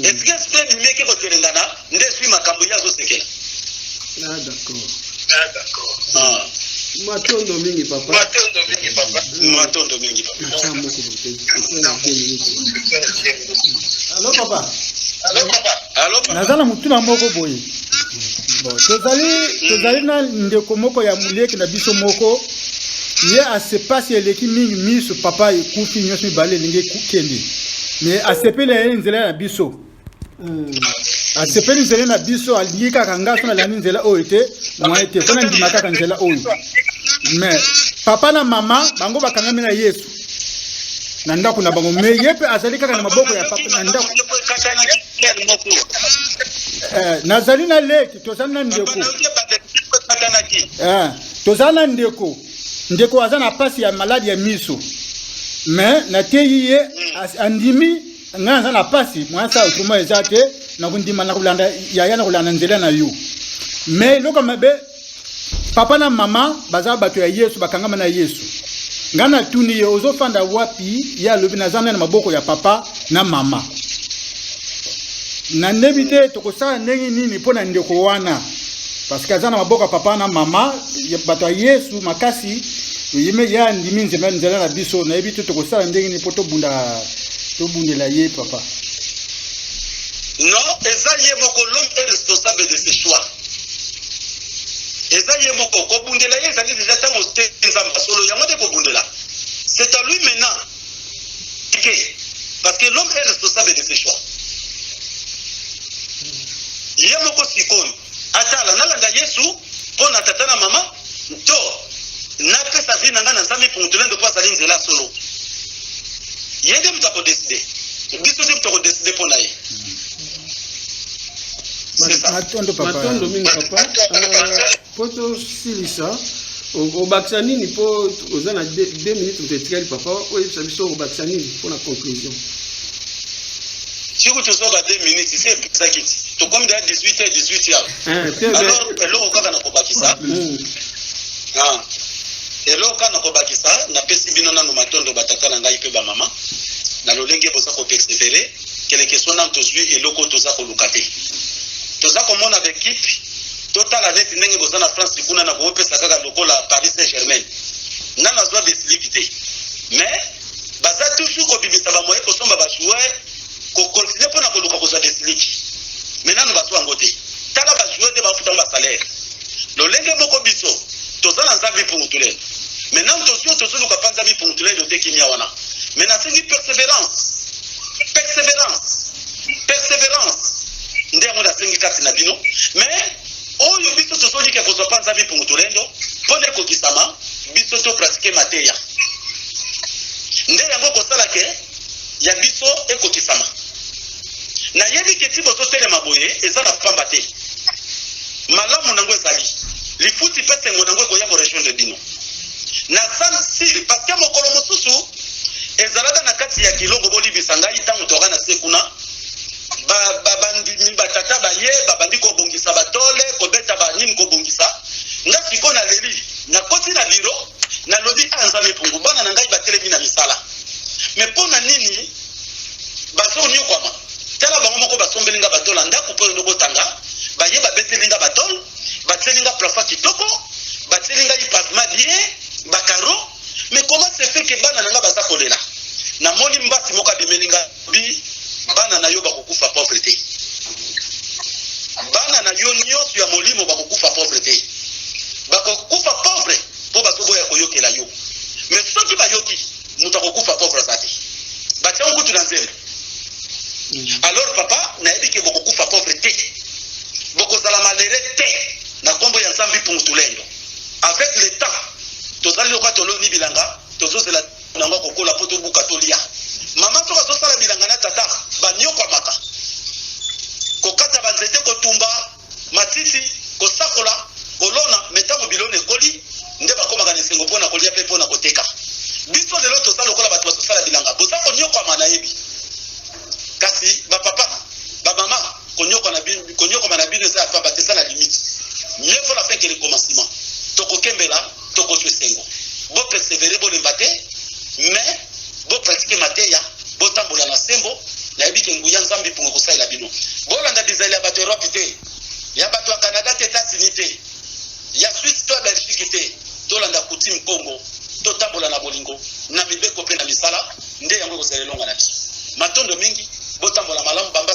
esika esprit ebimi, eke kotelengana, nde esui makambo, ye azosekela. Ah, d'accord. Ah, d'accord. Ah. Matondo mingi, papa. Matondo mingi, papa. Matondo mingi, papa. Ata moko bote 2 minutes. Allo, papa. Allo, papa. Naza na motuna moko boye. Bon, tozali na ndeko moko ya moleki na biso moko, ye asepasi eleki mingi, miso papa ekufi nyonso mibale, elingi ekende, mais asepeli ye nzela na biso, asepeli nzela na biso, alingi kaka nga so nalandi nzela oyo te, moye te, mpo nandima kaka nzela oyo. Mais papa na mama bango bakangami na Yesu na ndako na bango, mais ye mpe azali kaka na maboko ya papa na ndako. Nazali na leki, tozali na ndeko, tozali na ndeko. Ndeko aza na pasi ya maladi ya miso, mais nateyi ye, andimi ngai naza na pasi mwasa, autrement eza te, nakondima, nakolanda yaya, nakolanda nzela na yo. Mais eloko mabe, papa na mama baza bato ya Yesu, bakangama na Yesu. Ngai natuni ye: "Ozofanda wapi?" Ye alobi: "Naza na maboko ya papa na mama." Nayebi te tokosala ndenge nini mpo na ndeko wana, parce que aza na maboko ya papa na mama, bato ya Yesu makasi, yeme ye andimi nzela na biso. Nayebi te tokosala ndenge nini mpo tobunda, tobundela ye, papa. Non, eza ye moko, l'homme est responsable de ses choix. Eza ye moko kobundela ye, ezali déjà ntango te Nzambe solo yango nde kobundela. C'est à lui maintenant que, parce que l'homme est responsable de ses choix. Ye moko sikoyo atala: nalanda Yesu mpo na tata na mama, to napesa vie na ngai na Nzambe Pungutulendo, mpo azali nzela solo? Ye nde moto akodécider, biso te moto akodécider mpo na ye. C'est ça. Matondo, papa. Matondo mingi, papa. Mpo tosilisa, obakisa nini? Mpo oza na 2 minutes moto etikali, papa, oyebisa biso obakisa nini mpo na conclusion. Soki tozwa ba 2 minutes, se epesaki ti tokomi deya 18 h 18 heures. Te Alors, eloko kaka na kobakisa, eloko kaka na kobakisa, napesi bino nano matondo, batata na ngai mpe bamama, na lolenge boza kopersévérer quelque soit. Nano tozwi eloko oyo toza koluka te, toza komona baéquipe. Totala neti ndenge boza na France kuna, na koopesa kaka lokola Paris Saint Germain, nano azwa déclic te, mais baza toujours kobimisa bamoyens, kosomba bajoueur, kocontinuer mpona koluka kozwa déclic, mais nano bazwa yango te. Tala bajoueur nde bafutango basalaire. Lolenge moko biso toza na Nzambe Pungutulendo, mais nano tozwi oyo tozoluka mpa Nzambe Pungutulendo te, kimia wana. Mais nasengi persévérance, persévérance, persévérance, nde yango nasengi kati na bino. Mais oyo biso tozolika kozwa mpa Nzambe Pungutulendo mpo na ekokisama, biso topratiquer mateya, nde yango kosala ke ya biso ekokisama. Nayebi ke ti bozotelema boye eza na pamba te, malamu nango ezali lifuti mpe sengo nango ekoya korejoindre bino na san sile, parce que mokolo mosusu ezalaka na kati ya kilongo. Bolibisa ngai, ntango toka na se kuna, bandimi batata baye babandi kobongisa batole, kobeta banini, kobongisa. Nga sikoyo naleli, nakoti na biro, nalobi: "A Nzambe Mpungu, bana na ngai batelemi na misala, mais mpo na nini bazonyokwama? Tala, bango moko basombeli nga batole ya ndako mpo eno botanga. Baye babeteli nga batole, batieli nga plafond kitoko, batieli ngai pavement bien, bacarreaux, mais comment se fait que bana na nga baza kolela?" Namoni mbasi moko abimeli nga bi: "Bana na yo bakokufa pauvre te, bana na yo nyonso ya molimo bakokufa pauvre te. Bakokufa pauvre mpo bazoboya koyokela yo, mais soki bayoki, moto akokufa pauvre aza te." Batiango kutu na nzembo. Alors papa, nayebi ke bokokufa pauvre te, bokozala malheureux te na nkombo ya Nzambe Pungutulendo. Avec le temps, tozali lokola toloni bilanga, tozozela nango kokola mpo tobuka, tolia. Mama soki azosala bilanga na tata, banyokwamaka kokata banzete, kotumba matiti, kosakola, kolona, mais ntango bilona ekoli nde bakomaka na esengo mpona kolia mpe mpona koteka. Biso lelo toza lokola bato bazosala bilanga, boza konyokwama, nayebi. Kasi bapapa, bamama, konyokwama na bino eza ya pamba te, eza na limite. Mieux vaut la fin que le commencement. Tokokembela, tokozwa esengo. Bopersévérer, bolemba te, mais bopratiquer mateya, botambola na sembo. Nayebi ke nguya Nzambe mpongo kosalela bino. Bolanda bizali ya bato Europe te, ya bato ya Canada te, Etats-Unis te, ya Suisse to ya Belgique te. Tolanda coutume Congo, totambola na bolingo, na mibeko mpe na misala, nde yango ekozala elonga na biso. Matondo mingi, botambola malamu bamba.